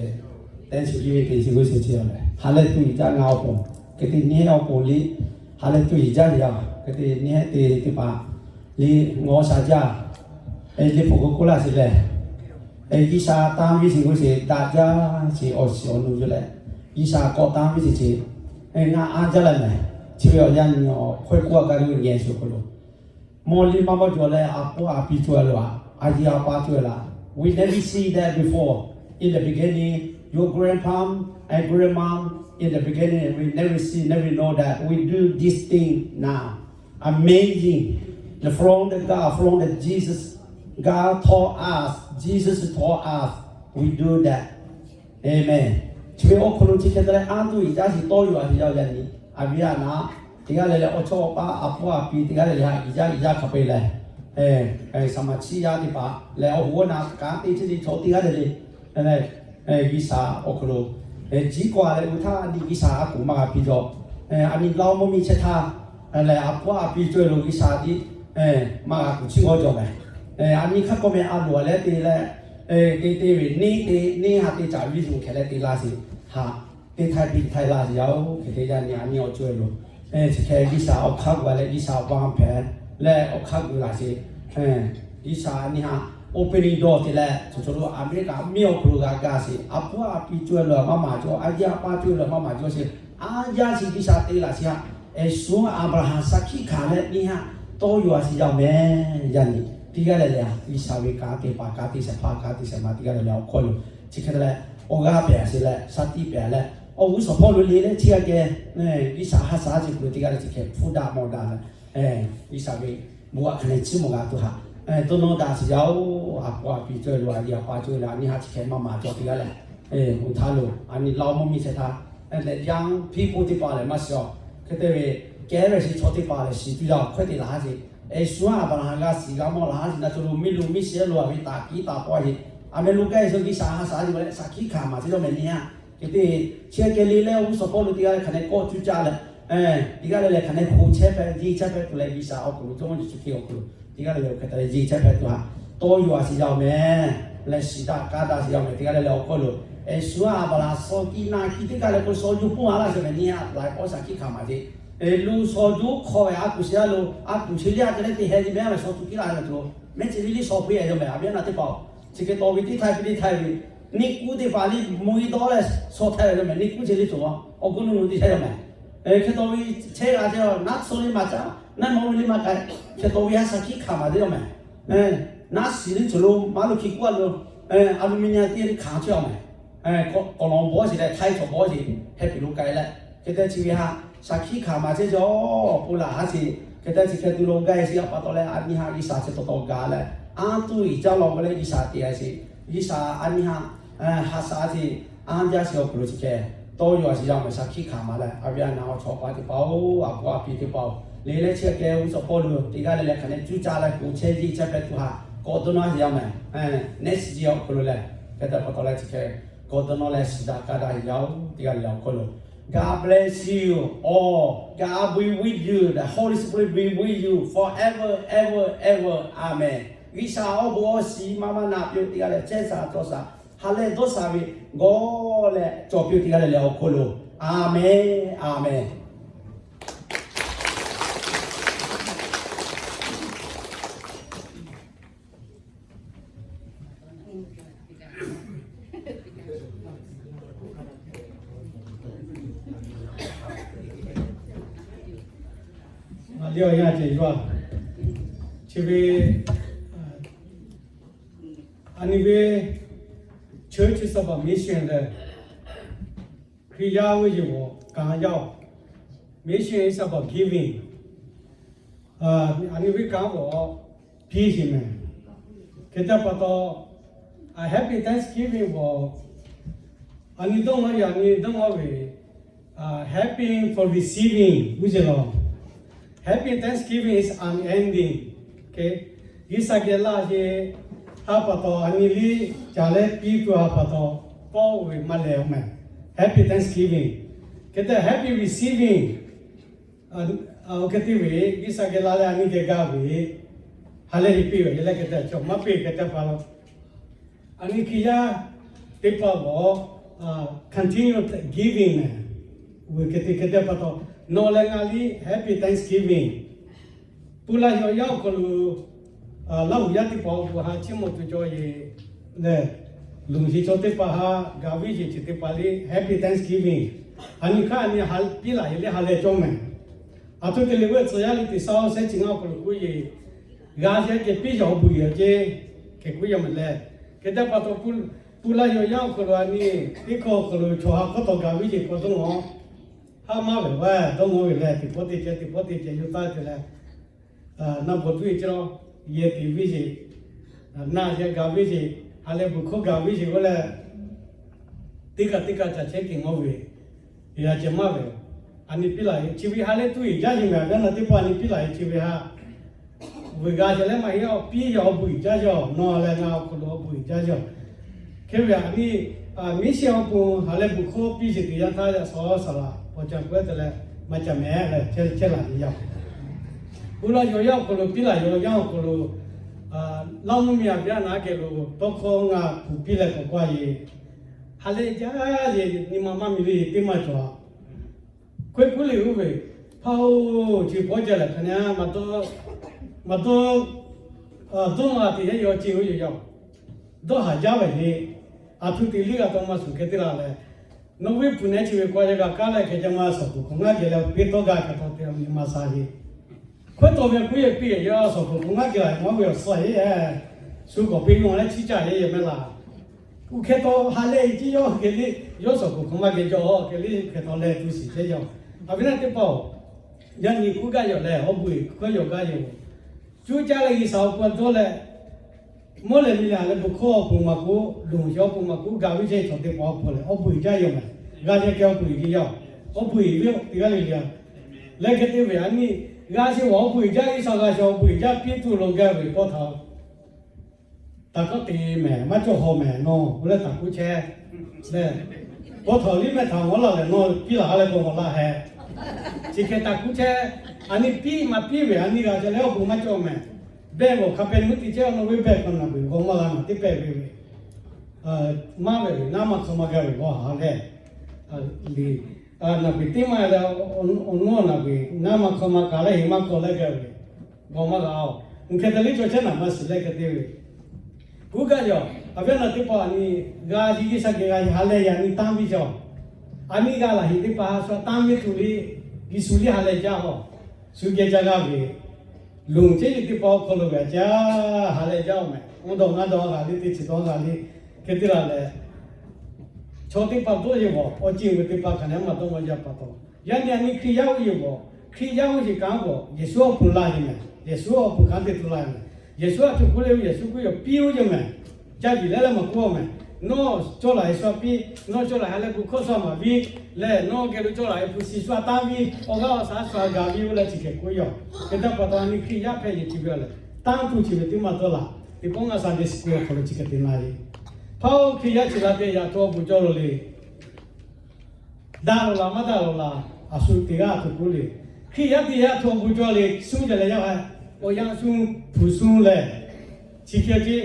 thanksgiving te chi g'uˇ suhˍ chi a mehˍ. Ha lehˬ tuˬ uiˍ jaˇ ngaˬ awˬ pon, hk'e te nyi awˬ pon liˇ, ha lehˬ tuˬ uiˍ jaˇ yaˇ, hk'e te nyi te teˇ hpaˍ liˇ ngaw sha jaˇ. Liꞈ hpu k'oˆ laˇ sheˍ lehˬ, G'uiˬsha tanˇ viˇ sheˍ g'uˇ suhˍ daꞈ jaˇ sheˍ awˬ shiˍ awˬ nu yuˬ leh, G'uiˬsha k'awꞈ tanˇ viˇ sheˍ ce, ngaˬ a jaˇ leh mehˍ. Chi ve awˬ yanˇ nyi awˬ hk'aw k'oˆ a gaˇ ve ngeh shuˍ hk'aw lo, mawˇ liˇ maˇ mawˇ jaw leh a pawˇ a piˍ cawˬ a lo a, a yeˇ a pa cawˬ a la. We never see that before. In the beginning, your grandpa and grandma, in the beginning, we never see, never know that we do this thing now. Amazing. The, from the God, from the Jesus, God taught us, Jesus taught us, we do that. Amen. Chi ve awˬ hk'aw lo chi hk'e te leh anˇ tuˬ uiˍ jaˇ sheˍ tawˇ yaw a sheˍ yaˇ yaˇ nyi. A viˉ a nyi, teˇ g'aˇ leh leh awˬ chawˇ awˬ paˇ a pawˇ a piˍ teˇ g'aˇ leh leh a uiˍ jaˇ uiˍ jaˇ hk'a peu leh, saˍ maˍ chiˇ yaˇ teˇ hpaˍ leh awˬ hoˉ awˬ na kanˉ te chi te chaw teˇ g'aˇ leh leh, G'uiˬsha awˬ hk'aw lo, jiˇ kawˆ a leh uiˍ htaˇ a nyi G'uiˬsha a kuˬ maˇ g'a piˇ jaw. A nyi laˇ mawˇ miˇ chehˇ htaˇ, leh a pawˇ a piˍ cawˬ lo G'uiˬsha tiˉ maˇ g'a kuˬ chiˇ g'awˇ jaw mehˍ. A nyi hk'a k'awꞈ meh a loˍ a leh te leh, te te ve neˇ te neˇ ha te caˍ viˇ zuhꞈ hkeh leh te laˇ sheˍ haꞈ. Teˇ htaiˇ piˇ htaiˇ laˇ sheˍ yaˇ oˬ. Hk'e te yaˇ nyi a nyi awˬ cawˇ lo, chi hk'e G'uiˬsha awˬ hk'aˇ g'a leh G'uiˬsha awˬ pa hpehꞈ leh awˬ hk'aˇ g'a laˇ sheˍ. G'uiˬsha a nyi haꞈ opening door te leh, chaw chaw lo America miˬ awˬ hk'aw lo g'a gaˇ sheˍ. A hpawˇ a pi cawˇ lo maˇ maˍ cawˇ, a yaˇ a pa cawˇ lo maˇ maˍ cawˇ sheˍ. A yaˇ chi G'uiˬsha te laˬ sheˍ haꞈ. Eˬ, shu Aˍbraˍhanˍ shaˍ hkiˆ hkanˍ leh nyi haꞈ tawˇ yaw a shiˍ yaˇ mehˍ. Yaˇ nyi teˇ g'aˇ leh leh, G'uiˬsha ve kanˉ te paˍ, kanˉ te shehˍ hpaˇ, kanˉ te shehˍ ma teˇ g'aˇ leh leh awˬ hkawˇ lo chi hk'e te leh, awˬ g'aˇ pehˍ sheˍ leh, shaˍ tiˆ pehˍ leh, awˬ g'uˇ suhˍ hpawˇ lo le leh chi g'a keh, G'uiˬsha ha shaˍ chi hk'aw lo teˇ g'aˇ leh chi hk'e hpfuhˇ daꞈ mawˬ daꞈ leh, G'uiˬsha ve bon aꞈ hk'aˬ hk'e chiˇ mawˬ g'a tuˬ haꞈ, dawˇ nawˇ daꞈ sheˍ yaˇ-oˬ. A hpawˇ a pi cawˇ lo, a yaˇ a pa cawˇ lo, a nyi haꞈ chi hk'e maˇ maˍ cawˇ teˇ g'aˇ leh, oˇ htaˇ lo a nyi Laˇ mvuhˇ miˬ shehˍ htaˇ, leh yaˇ hpiˇ hpu teˇ hpaˍ lehˬ maˇ shiˍ-oˬ. Hk'e te ve kehˉ ve sheˍ chaw teˇ hpaˍ lehˬ shiˍ tuˬ yaˇ hkawehˇ te laˬ sheˍ. Eˬ, shu Aˍbraˍhanˍ g'a shiˍ g'a mawˬ laˬ sheˍ na, chaw lo miˬ lo miˬ shehˍ lo a ve taˍ kiˉ taˍ pawˆ sheˍ. A mehˍ lo gaˇ e shu G'uiˬsha ha shaˍ a ve leh shaˍ hkiˆ hkanˍ maˍ sheˍ yaˇ mehˍ nyi haꞈ. Hk'e te chi g'a keh le leh, awˬ g'uˇ suhˍ hpawˇ lo teˇ g'aˇ leh hk'aˬ hk'e kawˆ cuˇ caˇ leh, teˇ g'aˇ leh leh hk'aˬ hk'e hk'oꞈ chehˇ hpehꞈ, yeˇ chehˇ hpehꞈ tuˬ leh, G'uiˬsha awˬ hk'aw lo Jawˇmawˇ Yeˍsuˆ Hkriꞈ awˬ hk'aw lo teˇ g'aˇ leh leh hk'e te leh yeˇ chehˇ hpehꞈ tuˬ haꞈ tawˇ yaw a shiˍ yaˇ mehˍ. Leh shiˍ daꞈ kaˇ daꞈ sheˍ yaˇ mehˍ teˇ g'aˇ leh leh awˬ hk'aw lo, eˬ, shu Aˍbraˍhanˍ shaw kiˆ na kiˆ teˇ g'aˇ leh k'o shaw juˇ pawˆ a laˇ sheˍ mehˍ nyi haꞈ laiˬ k'awˇ shaˍ hkiˆ hkanˍ maˍ sheˍ. Eˬ, lo shaw juˇ hk'aw ve a kuˬ sheˍ a lo, a kuˬ sheˍ liˇ a te leh te heh te mehˍ a leh shaw tuˬ kiˇ laˇ ve tuˬ lo, mehˉ ce liˇ liˇ shaw hpu e yaˇ mehˍ. A viˉ a naˬ teˇ hpaˍ-oˬ, chi hk'e taw ve teˇ htaiˇ ve teˇ htaiˇ ve, neˇ kuˉ teˇ hpaˍ liˇ mvuhˇ iˉ dawˇ leh shaw htaˇ ve yaˇ mehˍ. Neˇ kuˉ ce liˇ cawˬ a, awˬ g'uˇ nuˇ nuˬ teˇ htaiˇ yaˇ mehˍ. Hk'e taw ve chehˇ g'a chehˇ a, naˉ tsuhˇ liˇ maˇ caˉ, naˉ nawˉ ve liˇ maˇ k'ai, hk'e taw ve ha shaˍ hkiˆ hkanˍ maˍ teˇ yaˇ mehˍ. Naˉ shiˍ liˇ cawˬ lo maˇ lo hkiˬ kuˉ a lo, a lo mi nyi teˇ hkanˍ chehˇ a mehˍ. K'awꞈ lawˬ bawˇ sheˍ leh htaiˇ cawˬ bawˇ sheˍ heh piˬ lo k'ai leh, hk'e te chi ve ha shaˍ hkiˆ hkanˍ maˍ chehˇ cawˬ pon laˬ haˉ sheˍ. Hk'e te chi hk'e te lo gaˇ e sheˍ a pa taw leh, a nyi haꞈ G'uiˬsha chi taw taw gaˬ leh, anˇ tuˬ iˍ caˇ lawˬ ve leh G'uiˬsha te a sheˍ. G'uiˬsha a nyi haꞈ ha shaˍ a sheˍ, anˇ jaˇ sheˍ awˬ hk'aw lo chi hk'e tawˇ yaw a shiˍ yaˇ mehˍ. Shaˍ hkiˆ hkanˍ maˍ leh, a viˉ a naˬ awˬ chawˇ pa teˇ hpaˍ-oˬ, a hpawˇ a pi teˇ hpaˍ-oˬ, le leh chi g'a keh g'uˇ suhˍ hpawˇ lo teˇ g'aˇ leh leh hk'aˬ hk'e cuˇ caˇ leh k'oꞈ chehˇ yeˇ chehˇ hpehꞈ tuˬ haꞈ k'awꞈ dawˇ nawˇ sheˍ yaˇ mehˍ. Next year awˬ hk'aw lo leh, hk'e te pa taw leh chi hk'e k'awꞈ dawˇ nawˇ leh shiˍ daꞈ kaˇ daꞈ yaˇ-oˬ, teˇ g'aˇ leh leh awˬ hk'aw lo. God bless you all. God be with you. The Holy Spirit be with you forever, ever, ever. Amen. G'uiˬsha awˬ bon awˬ shiˍ maˇ maˇ na piˇ-oˬ. Teˇ g'aˇ leh chehˇ sha cawˬ sha, ha leh dawˇ sha ve g'awˇ leh cawˬ piˇ-oˬ. Teˇ g'aˇ leh leh awˬ hk'aw lo. Amen. Amen. Chi ve a nyi ve church is about mission leh, Hkriꞈ yaˇ ve yehˬ g'awˬ kanˉ yaˇ-oˬ, mission is about giving. A nyi ve kanˉ g'awˬ piˇ sheˍ mehˍ. Hk'e te pa taw, Happy Thanksgiving g'awˬ a nyi dawˇ nawˇ yaꞈ nyi dawˇ nawˇ ve, Happy for receiving g'uˇ sheˍ laˬ. Happy Thanksgiving is unending. G'uiˬsha geh laˇ sheˍ ha pa taw, a nyi liˇ caˬ leh piˇ tuˬ ha pa taw, tawˇ ve maˇ leh mehˍ. Happy Thanksgiving. Hk'e te Happy receiving, oˇ hk'e te ve G'uiˬsha geh la leh a nyi geh gaˇ ve, ha leh heˍ piˇ ve leh hk'e te cawˬ maˇ piˇ hk'e te pa la. A nyi Hkriꞈ yaˇ teˇ hpaˍ g'awˬ continue giving mehˍ. Oˇ ve hk'e te hk'e te pa taw, nawˬ leh ngaˬ liˇ Happy Thanksgiving. Pun laˇ yaw yaˇ awˬ hk'aw lo, Laˇ huˍ yaˇ teˇ hpaˍ awˬ bon ha chiˇ mvuh tuˬ cawˬ ve lehˬ, luˬ sheˍ chaw teˇ hpaˍ ha, gaˬ viˉ sheˍ chi teˇ hpaˍ liˇ Happy Thanksgiving. A nyi hk'aˇ a nyi piˇ laˬ ve leh ha leh cawˬ mehˍ. Aˬ htoꞈ te leh ve tcuh yaˇ liˇ teˇ sha shehˆ chi ngaˇ awˬ hk'aw lo k'oˆ ve, g'a shehˆ keh piˇ yaw awˬ bon yehˬ ceˇ, hk'e k'oˆ yaˇ mehˍ leh, hk'e te pa taw, pun laˇ yaw yaˇ awˬ hk'aw lo a nyi teˇ hkawˇ awˬ hk'aw lo chaw ha hk'awˇ taw gaˬ viˉ sheˍ k'awꞈ dawˇ nawˇ, ha maˇ ve vaˇ dawˇ nawˇ ve leh teˇ pawˆ teˇ ceh teˇ pawˆ teˇ ceh yuˬ taˇ te leh, naˆ bvuhꞈ tuˬ ve ceˇ lawˬ, yehˬ te viˉ sheˍ, naˆ yehˬ gaˬ viˉ sheˍ, ha leh bvuhꞈ hkawˇ gaˬ viˉ sheˍ k'oˆ leh, teˇ kaꞈ teˇ kaꞈ caˬ chehˇ kehˬ ngawˇ ve, yaꞈ ceh maˇ ve, a nyi piˇ laˬ ve chi ve ha leh tuˬ iˍ jaˇ sheˍ mehˍ. Gaˇ naˬ teˇ hpaˍ a nyi piˇ laˬ ve chi ve ha, vuiˬ g'a sheˍ leh maˇ heˆ, awˬ piˇ yaw awˬ bon iˍ jaˇ sheˍ, nawˬ leh ngaˬ awˬ hk'aw lo awˬ bon iˍ jaˇ sheˍ. Hk'e ve a nyi, miˉ sheˍ awˬ bon ha leh bvuhꞈ hkawˇ piˇ sheˍ teˇ yanˇ htaˇ yaꞈ shaw shaˍ laꞈ paw ca k'oˆ te leh, maˇ ca mehˍ leh chehˇ laˬ ve yaˇ. Pun laˇ yaw yaˇ awˬ hk'aw lo piˇ laˬ yaw yaˇ awˬ hk'aw lo, Laˇ mvuhˇ miˬ a viˉ a naˉ geh lo tawˇ hkawˇ ngaˬ kuˬ piˇ leh k'awꞈ k'oˆ a ve, ha leh jaˇ ve nyi ma maˇ mi le teˇ maˇ cawˬ a. Hkawehˇ kuˉ le uˉ ve, hpaˇ-oˬ, chi pawˇ jaˇ lehˬ hk'a nyi maˇ dawˇ, maˇ dawˇ Dawˇ ma teꞈ yaˇ yaw ce oˇ yoˬ yaˇ. Dawˇ haˍ jaˇ ve le. Aˬ htoꞈ te liˇ g'a taw ma suhˍ hk'e te la leh, nawˬ ve puiˬ nehˬ chi ve k'aw yaˇ g'a kaˉ leh hkeh ca ma shawˍ kuiˬ hk'awꞈ ngaˇ geh leh, piˇ tawˇ gaˇ hk'e taw te a nyi ma sha heˆ. Hkawehˇ taw ve k'oˆ yehˬ piˇ yehˬ yaˇ shawˍ kuiˬ hk'awꞈ ngaˇ geh la mawˇ ve awˬ suhˍ heˆ. Shu k'awꞈ piˇ g'a leh chiˇ caˇ yehˬ yehˬ mehˆ laˬ. Kuˬ hkeh taw ha lehˬ e ciˉ yawˇ hk'e le, yawˇ shawˍ kuiˬ hk'awꞈ ngaˇ geh jaw hk'e le hkeh taw leh tu shiˍ chehˇ yaˇ. Aˬ viˉ naˆ teˇ hpaˍ-oˬ, yaˇ nyi kuˇ gaˇ yawˬ leh awˬ buiˬ hkawˇ yawˬ gaˇ yehˬ-oˬ, cuˇ caˇ leh G'uiˬsha awˬ pon dawˇ leh, mawˇ lehˬ miˬ lehˬ leh bon hkawˇ awˬ pon maˇ k'oˆ, loˍ yaw awˬ pon maˇ k'oˆ, gaˬ ve chehˇ chaw teˇ hpaˍ awˬ pon lehˬ awˬ buiˬ jaˇ yehˬ mehˍ. G'a ve keh awˬ buiˬ ve yaˇ, awˬ buiˬ ve teˇ g'aˇ le le a. Leh hk'e te ve a nyi, g'a sheˍ awˬ buiˬ jaˇ, G'uiˬsha g'a sheˍ awˬ buiˬ jaˇ piˇ tuˬ lo gaˇ ve pawˇ htaꞈ taˍ kawˆ te mehˍ, maˇ cawˇ haw mehˍ nawˬ k'oˆ leh taˍ kuˉ chehˇ le. Pawˇ htaꞈ liˇ mehˆ htaꞈ g'awˇ laˬ lehˬ nawˬ piˇ laˬ ha leh k'awꞈ g'awˬ laˇ heh. Chi hk'e taˍ kuˉ chehˇ. A nyi piˇ maˇ piˇ ve a nyi g'a chehˇ leh awˬ bon maˇ cawˇ mehˍ. Behˇ g'awˬ hk'a peh nuˇ te chehˇ nawˬ ve behˇ hk'aw naˬ ve g'awˇ maˇ g'a naˬ teˇ pehˇ ve ve maˇ ve ve naˉ maˇ hk'aw maˇ g'a ve g'awˇ ha leh, le, naˬ ve teˇ maˇ leh awˬ nuˇ naˬ ve naˉ maˇ hk'aw maˇ kaˬ leh heˍ maˇ hk'aw leh g'a ve g'awˇ maˇ g'a-oˬ. Uˬ hk'e te liˇ cawˬ chehˇ naˬ maˇ shiˍ leh hk'e te ve kuˉ gaˇ yaˇ. Aˬ viˉ naˆ teˇ hpaˍ a nyi g'a sheˍ G'uiˬsha geh g'a sheˍ ha leh yaꞈ nyi tanˇ piˇ cawˬ. A nyi g'a laˬ heˍ teˇ hpaˍ shu tanˇ piˇ tuˬ le, Yeˍsuˆ liˇ ha leh jaˇ hawˬ. Shu geh ca g'a ve, loˍ chehˇ ve teˇ hpaˍ awˬ hk'aw lo ve a caˇ ha leh jaˇ-oˬ mehˍ. Awˬ dawˇ ngaˇ dawˇ g'a le, teˇ chi dawˇ g'a le, hk'e te la leh, chaw teˇ hpaˍ dawˇ yehˬ g'awˬ awˬ ceˬ ve teˇ hpaˍ hk'aˬ nehˬ maˇ dawˇ maˇ jaˇ pa taw, yaˇ nyi a nyi Hkriꞈ yaˇ oˇ yehˬ g'awˬ, Hkriꞈ yaˇ oˇ yehˬ kanˉ g'awˬ Yeˍsuˆ awˬ pon laˇ heˍ mehˍ. Yeˍsuˆ awˬ pon kanˉ te tuˬ laˇ heˍ mehˍ. Yeˍsuˆ a htoꞈ k'oˆ le, Yeˍsuˆ k'oˆ yaˇ piˇ oˇ yehˬ mehˍ. Caˇ yiˍ leh leh maˇ k'oˆ mehˍ. Nawˬ cawˇ laˬ heˍ shu a piˇ, nawˬ cawˇ laˬ ha leh bon hkawˇ shu a maˍ viˇ leh nawˬ geh lo cawˇ laˬ heˍ hpu shi shu a tanˇ viˇ, awˬ g'aˇ awˬ shaˉ shu a gaˬ viˇ oˇ leh chi hk'e k'oˆ yaˇ. Hk'e te pa taw a nyi Hkriꞈ yaˇ hpehꞈ yehˬ chi ve a lehˬ, tanˇ tuˬ chi ve teˇ maˇ dawˇ laˬ. Teˇ pawˆ ngaˇ Sunday school awˬ hk'aw lo chi hk'e te na le. Hpaˇ oˇ Hkriꞈ yaˇ chi la te yaꞈ hto awˬ bon cawˇ lo le. Daꞈ lawˬ laˬ maˇ daꞈ lawˬ laˬ, a shu teˇ g'aˇ a htoꞈ k'oˆ le. Hkriꞈ yaˇ teˇ yaˇ hto awˬ bon cawˇ le, suhˉ jaˇ leh yaˇ ha, awˬ yanˇ suhˉ, hpu suhˉ leh, chi hk'e ce,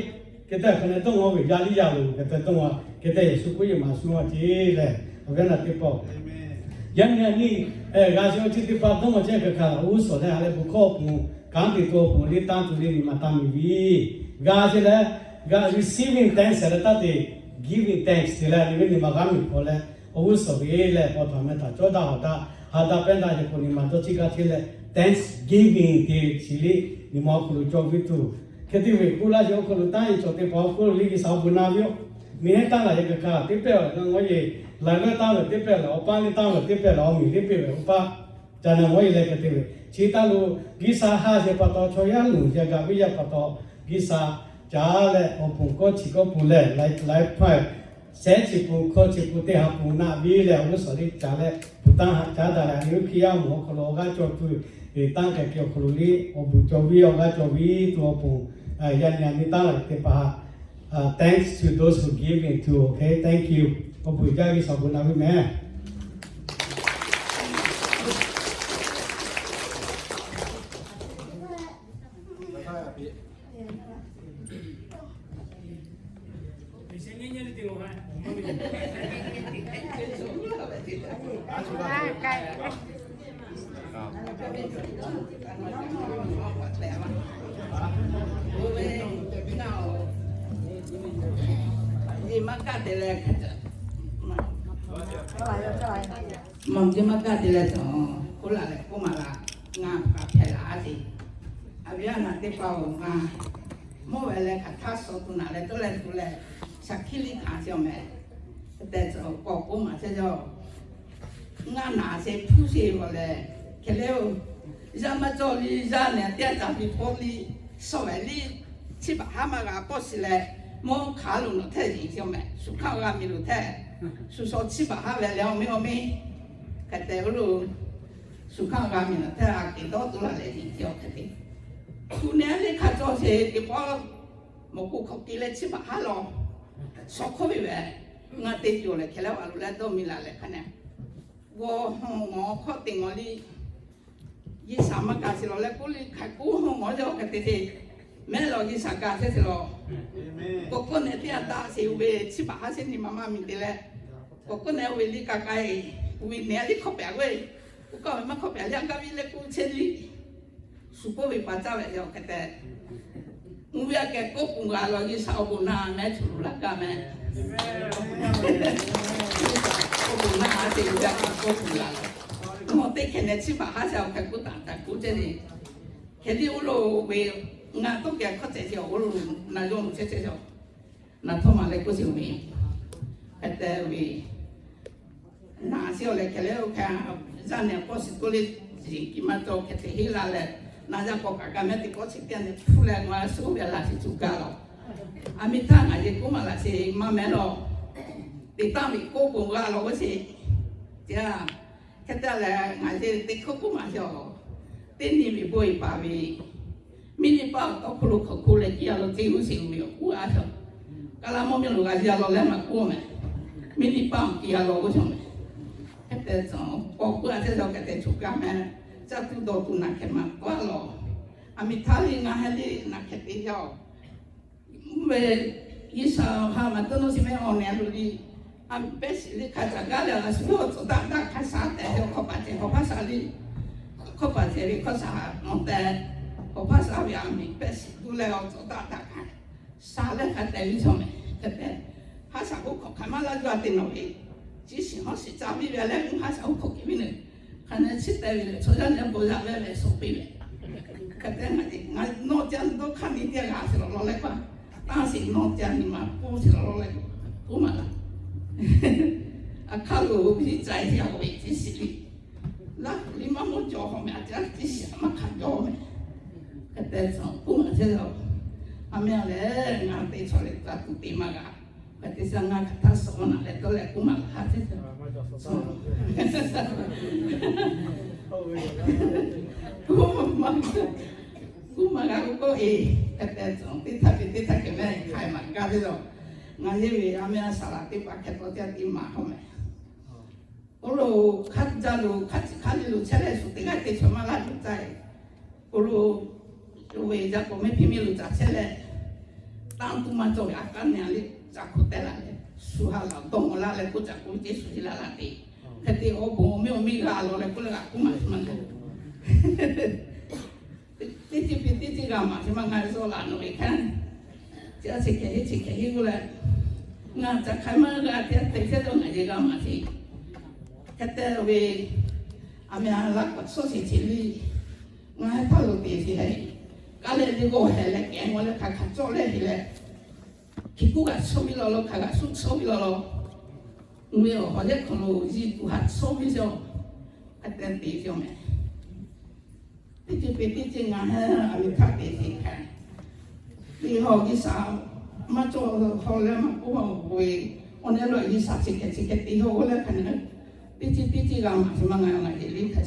hk'e te hk'e ne dawˇ ngaw ve yaˇ liˇ yaˇ lo hk'e te dawˇ ngaw, hk'e te Yeˍsuˆ k'oˆ yehˬ maˍ suhˉ a ce leh, awˬ viˉ naˆ teˇ hpaˍ-oˬ, yaˇ nyi a nyi g'a sheˍ awˬ chi teˇ hpaˍ dawˇ ngaw chehˇ hk'e hk'a la oˇ suhˍ leh ha leh bon hkawˇ awˬ pon kanˉ te tuˬ awˬ pon le tanˇ tuˬ le nyi ma tanˇ miˬ viˇ g'a sheˍ leh, g'a receiving thanks leh taˇ te, giving thanks te leh nyi ve nyi ma g'a miˬ hk'aw leh, awˬ g'uˇ suhˍ ve leh paw htaꞈ meh htaꞈ cawˇ daꞈ hawˍ daꞈ ha daꞈ pehˇ daꞈ yehˬ k'o nyi ma dawˇ chi g'a chehˇ leh, thanksgiving te chi le nyi ma awˬ hk'aw lo cawˇ viˇ tuˬ, hk'e te ve k'oˆ laˇ sheˍ awˬ hk'aw lo tanˇ yehˬ chaw teˇ hpaˍ awˬ hk'aw lo le G'uiˬsha awˬ bon na viˇ-oˬ. Miˬ heˆ taˇ laˬ yehˬ kaꞈ hk'a teˇ pehˇ ve ngaˬ ngaw yehˬ, laiˬ leuˉ tanˇ ve teˇ pehˇ leh awˬ paˇ le tanˇ ve teˇ pehˇ leh awˬ miˬ teˇ pehˇ ve awˬ paˇ ca na ngaw yehˬ leh hk'e te ve chi taˇ lo, G'uiˬsha ha sheˍ pa taw chaw yaˇ loˍ yaˇ gaˬ viˇ yaˇ pa taw, G'uiˬsha caˉ leh awˬ pon kawˇ chi kawˇ pon leh laiˉ pawehˇ shehˉ chi pon hkawˇ chi pon teˇ ha pon naˆ viˇ leh awˬ g'uˇ suhˍ le caˉ leh pon tanˇ ha caˉ daꞈ leh a nyi oˇ hkiˇ yaˇ mawˬ awˬ hk'aw lo awˬ g'aˇ cawˬ tuˬ, tanˇ k'ai ke awˬ hk'aw lo le awˬ bon cawˬ viˇ awˬ g'aˇ cawˬ viˇ tuˬ awˬ pon, yaˇ nyi a nyi tanˇ laˬ teˇ hpaˍ, thanks to those who give into, okay, thank you. Awˬ bon jaˇ G'uiˬsha awˬ bon na viˇ mehˍ. Maˇ gaˇ te leh cawˬ, k'oˆ laˬ leh k'oˆ maˍ laˬ, ngaˬ hk'a hpehꞈ laˬ a te. A viˉ a naˬ teˇ hpaˍ-oˬ, ngaˬ mawˇ ve leh hk'aˬ htaˇ suh tuˬ naˬ leh tawˇ leh tuˬ leh, shaˍ hkiˇ liˇ hkanˍ chehˇ-oˬ mehˍ. Hk'e te cawˬ k'awꞈ k'oˆ maˍ chehˇ cawˬ. Ngaˬ naˬ sheˍ hpuˇ sheˍ ve lehˬ, hk'e le-oˬ, yaˇ maˇ cawˇ liˇ yaˇ nehˬ teˇ g'aˇ caˍ piˇ pawˆ liˇ, shawˍ vehˍ liˇ, chiˇ baˬ haˉ maˇ g'a pawˆ shiˍ leh, mawˇ hk'aˬ lo nawˬ htehˇ yeˬ chehˇ-oˬ mehˍ. Shu hkanˇ g'a miˬ lo htehˇ, shu shaw chiˇ baˬ haˉ ve leh awˬ miˇ awˬ miˇ, hk'e te oˬ lo, shu hkanˇ g'a miˬ lo htehˇ a keꞈ dawˇ tuˬ laˬ leh yeˬ chehˇ-oˬ hk'e te. Shu nehˬ liˇ hk'a cawˬ sheˍ teˇ pawˆ mawˬ k'o hk'aw k'ai leh chiˇ baˬ haˉ law, shaw hk'oˆ ve vehˍ, ngaˬ te cawˬ leh hkeh leh a lo leh dawˇ miˬ laˬ leh hk'a nehˬ g'awˇ hawˇ ngawˬ hkawˇ te ngawˬ liˇ, G'uiˬsha maˇ gaˬ sheˍ lawˬ leh k'oˆ liˇ hk'a k'oˆ hawˇ ngawˬ yaˇ hk'e te sheˍ. Mehˉ lawˬ G'uiˬsha gaˬ sheˍ sheˍ lawˬ. K'awꞈ k'oˆ nehˬ teˇ g'aˇ daꞈ sheˍ oˬ ve chiˇ baˬ haˉ sheˍ nyi ma maˇ miˬ te leh, k'awꞈ k'oˆ nehˬ oˇ ve liˇ ka k'ai, oˇ ve nehˬ liˇ hkawˇ pehꞈ ve, oˇ kaˇ ve maˇ hkawˇ pehꞈ liˇ a kaˇ viˇ leh k'oˆ chehˇ liˇ, shu k'oˆ ve pa caˇ ve yaˇ hk'e te Mvuhˇ ve aꞈ kehˬ kawˆ pun g'a law, G'uiˬsha awˬ bon naˆ mehˉ tuˬ laˇ gaˇ mehˉ. Awˬ bon naˆ a te ve aꞈ kehˬ kawˆ pun g'a law. Nawˬ teˇ hkeh neh chiˇ baˬ haˉ sha awˬ hk'e k'oˆ taˍ taˍ k'oˆ ceˇ le. Hk'e te oˇ lo ve ngaˬ tawˇ kehˬ hkawˇ ceh ceh awˬ g'uˇ lo na yawˇ lo chehˇ chehˇ yaw, na htawˇ ma leh k'oˆ sheˍ ve, hk'e te ve, na chi awˬ leh hkeh leh oˇ hk'e, yaˇ nehˬ k'awˇ shiˍ toˇ le, yeˬ kiˬ maˇ cawˬ hk'e te heˆ la leh, na yaˇ k'awꞈ kaꞈ kaꞈ mehˉ teˇ k'awˇ chi teˇ yanˇ nehˬ hpu leh ngaˬ suhˉ ve laꞈ shiˍ tuˬ gaˇ law. Aˬ miˍ htaˇ ngaˬ yeˬ k'oˆ maˍ laꞈ sheˍ maˇ mehˉ law. Teˇ taˇ ve k'oˆ pon g'a law g'uˇ sheˍ. Ceˇ, hk'e te leh ngaˬ yeˬ teˇ hkawˇ k'oˆ maˍ sheˍ a. Teˇ nyi ve bon e paˍ ve, miˇ liˇ paˆ awˬ tawˇ hk'oˆ lo hk'aˬ hk'oˆ leh kiˇ a law teˇ g'uˇ sheˍ ve awˬ k'oˆ a shaˍ. Kaˬ la mawˇ miˇ lo g'a yaˇ law leh maˇ k'oˆ mehˍ. Miˇ liˇ paˆ awˬ kiˇ a law g'uˇ shaˍ mehˍ. Hk'e te tcuh k'awꞈ k'oˆ a ceˇ shaˍ hk'e te choˬ kaˇ mehˉ. Caˇ tuˬ dawˬ tuˬ naˬ hkehˬ maˍ k'oˆ a law. Aˬ miˍ htaˇ le ngaˬ heh le naˬ hkehˬ te yaˇ oˬ. Mvuhˇ ve G'uiˬsha ha maˍ tawˇ nawˇ shiˍ mehˆ awˬ nehˬ lo le, a miˍ pehˇ shiˍ le hk'a caꞈ gaˇ leh a shu yawˇ tcuhˍ daꞈ daꞈ hk'a shaˉ tehꞈ ve hkawˇ paˍ ceh hk'awꞈ hpaˇ shaˍ le, hkawˇ paˍ ceh ve hkawˇ shaˍ nawˬ tehꞈ, hk'awꞈ hpaˇ shaˍ ve a miˍ pehˇ shiˍ tuˬ leh awˬ tcuhˍ daꞈ daꞈ hk'a shaˉ leh hk'a tehꞈ ve chaw mehˍ hk'e te, haˉ shaˍ k'oˆ hk'awꞈ hk'aˬ maˇ laˇ jaˇ te nawˬ ve, ciˉ shiˍ hawˉ shiˍ caˇ piˇ ve leh mvuhˇ haˉ shaˍ k'oˆ hk'awꞈ piˇ ve le, hk'a nehˬ chiˇ teh ve le chaw yaˇ nehˬ bon yaˇ ve ve sawꞈ piˇ ve hk'e te ngaˬ nawˬ ca dawˇ hk'aˇ nyi teˇ g'aˇ shiˍ lawˬ lawˬ leh k'o, taˇ shiˍ nawˬ ca nyi ma k'oˆ shiˍ lawˬ lawˬ leh k'o, k'oˆ maˍ laꞈ. A hk'aˇ lo ve ca e a ve ciˉ shiˍ le, laˇ kuˬ liˇ maˇ mawˇ cawˬ hk'awꞈ mehˍ, a ca ciˉ shiˍ maˇ hk'aˬ cawˬ mehˍ. Hk'e te tcuh k'oˆ maˍ sheˍ a. A mehˉ a lehˬ ngaˬ te chaw leh ca tuˬ te maˇ g'a. Hk'e te shaˍ ngaˬ hk'aˬ htaˇ suh naˬ leh tawˇ leh k'oˆ maˍ laꞈ ha ceˇ. K'oˆ maˍ g'a k'oˆ k'o e, hk'e te tcuh teˇ htaˇ ve teˇ htaˇ kehˬ mehˉ hk'aˬ maˍ gaˇ ve lawˬ. Ngaˬ yehˇ ve a mehˉ a shaˍ laꞈ teˇ hpaˍ hk'e tawˇ caˇ te maˍ k'oˆ mehˍ. Oˇ lo hk'aˇ jaˇ lo hk'aˇ ciˬ hk'aˇ le lo chehˇ leh shu teˇ g'aˇ te chaw maˇ laˇ tuˬ caˇ e. Oˇ lo, oˇ ve yaˇ k'awꞈ mehˉ hpiˇ miˇ lo caꞈ chehˇ leh, tanˇ tuˇ maˇ cawˬ ve a kaˉ nehˬ a le, caꞈ hk'oˆ teh laˬ leh, shu ha laˬ dawˇ maw laˇ leh k'oˆ caꞈ k'oˆ ve ceˇ shu ce laˇ laˇ te. Hk'e te awˬ bon awˬ mehˉ awˬ miˇ g'a law leh k'oˆ leh g'a k'oˆ maˍ maˍ leh, teˇ ceuˬ hpehꞈ teˇ ceuˬ g'a maˍ sheˍ maˇ g'a ve sawˉ laꞈ nawˬ ve hk'e, chi a chi hkehˍ heˆ chi hkehˍ heˆ k'oˆ leh, ngaˬ caꞈ hk'ai maˇ g'a te te chehˇ dawˇ ngaˬ yehˬ g'a maˍ sheˍ. Hk'e te ve, a mehˉ a laˇ k'awꞈ shawˉ sheˍ che le. Ngaˬ heh htaˇ lo te sheˍ hehꞈ, k'aˉ leh le g'awˇ hehˍ leh kehˬ maw leh hk'aˬ hk'aˬ cawˇ leh heˍ leh, hkiˬ kuˉ g'aꞈ shawˉ piˇ law law, hk'aˬ g'aꞈ shawˉ shawˉ piˇ law law, mvuhˇ ve awˬ hawˬ yehˉ hk'aw lo yiˇ tuˬ haꞈ shawˉ piˇ sheˍ. Hk'e te te sheˍ mehˍ. Teˇ ceuˬ hpehꞈ teˇ ceuˬ ngaˬ heh a miˍ htaˇ te sheˍ hk'e, teˇ hawˬ G'uiˬsha maˇ cawˬ hawˬ leh maˇ k'oˆ ve, awˬ nehˬ lo G'uiˬsha chi hkehˍ chi hkehˍ te hawˬ g'awˇ leh hk'e, teˇ ceuˬ teˇ ceuˬ g'a maˍ sheˍ maˇ g'a ngaˬ yeˬ le hk'e,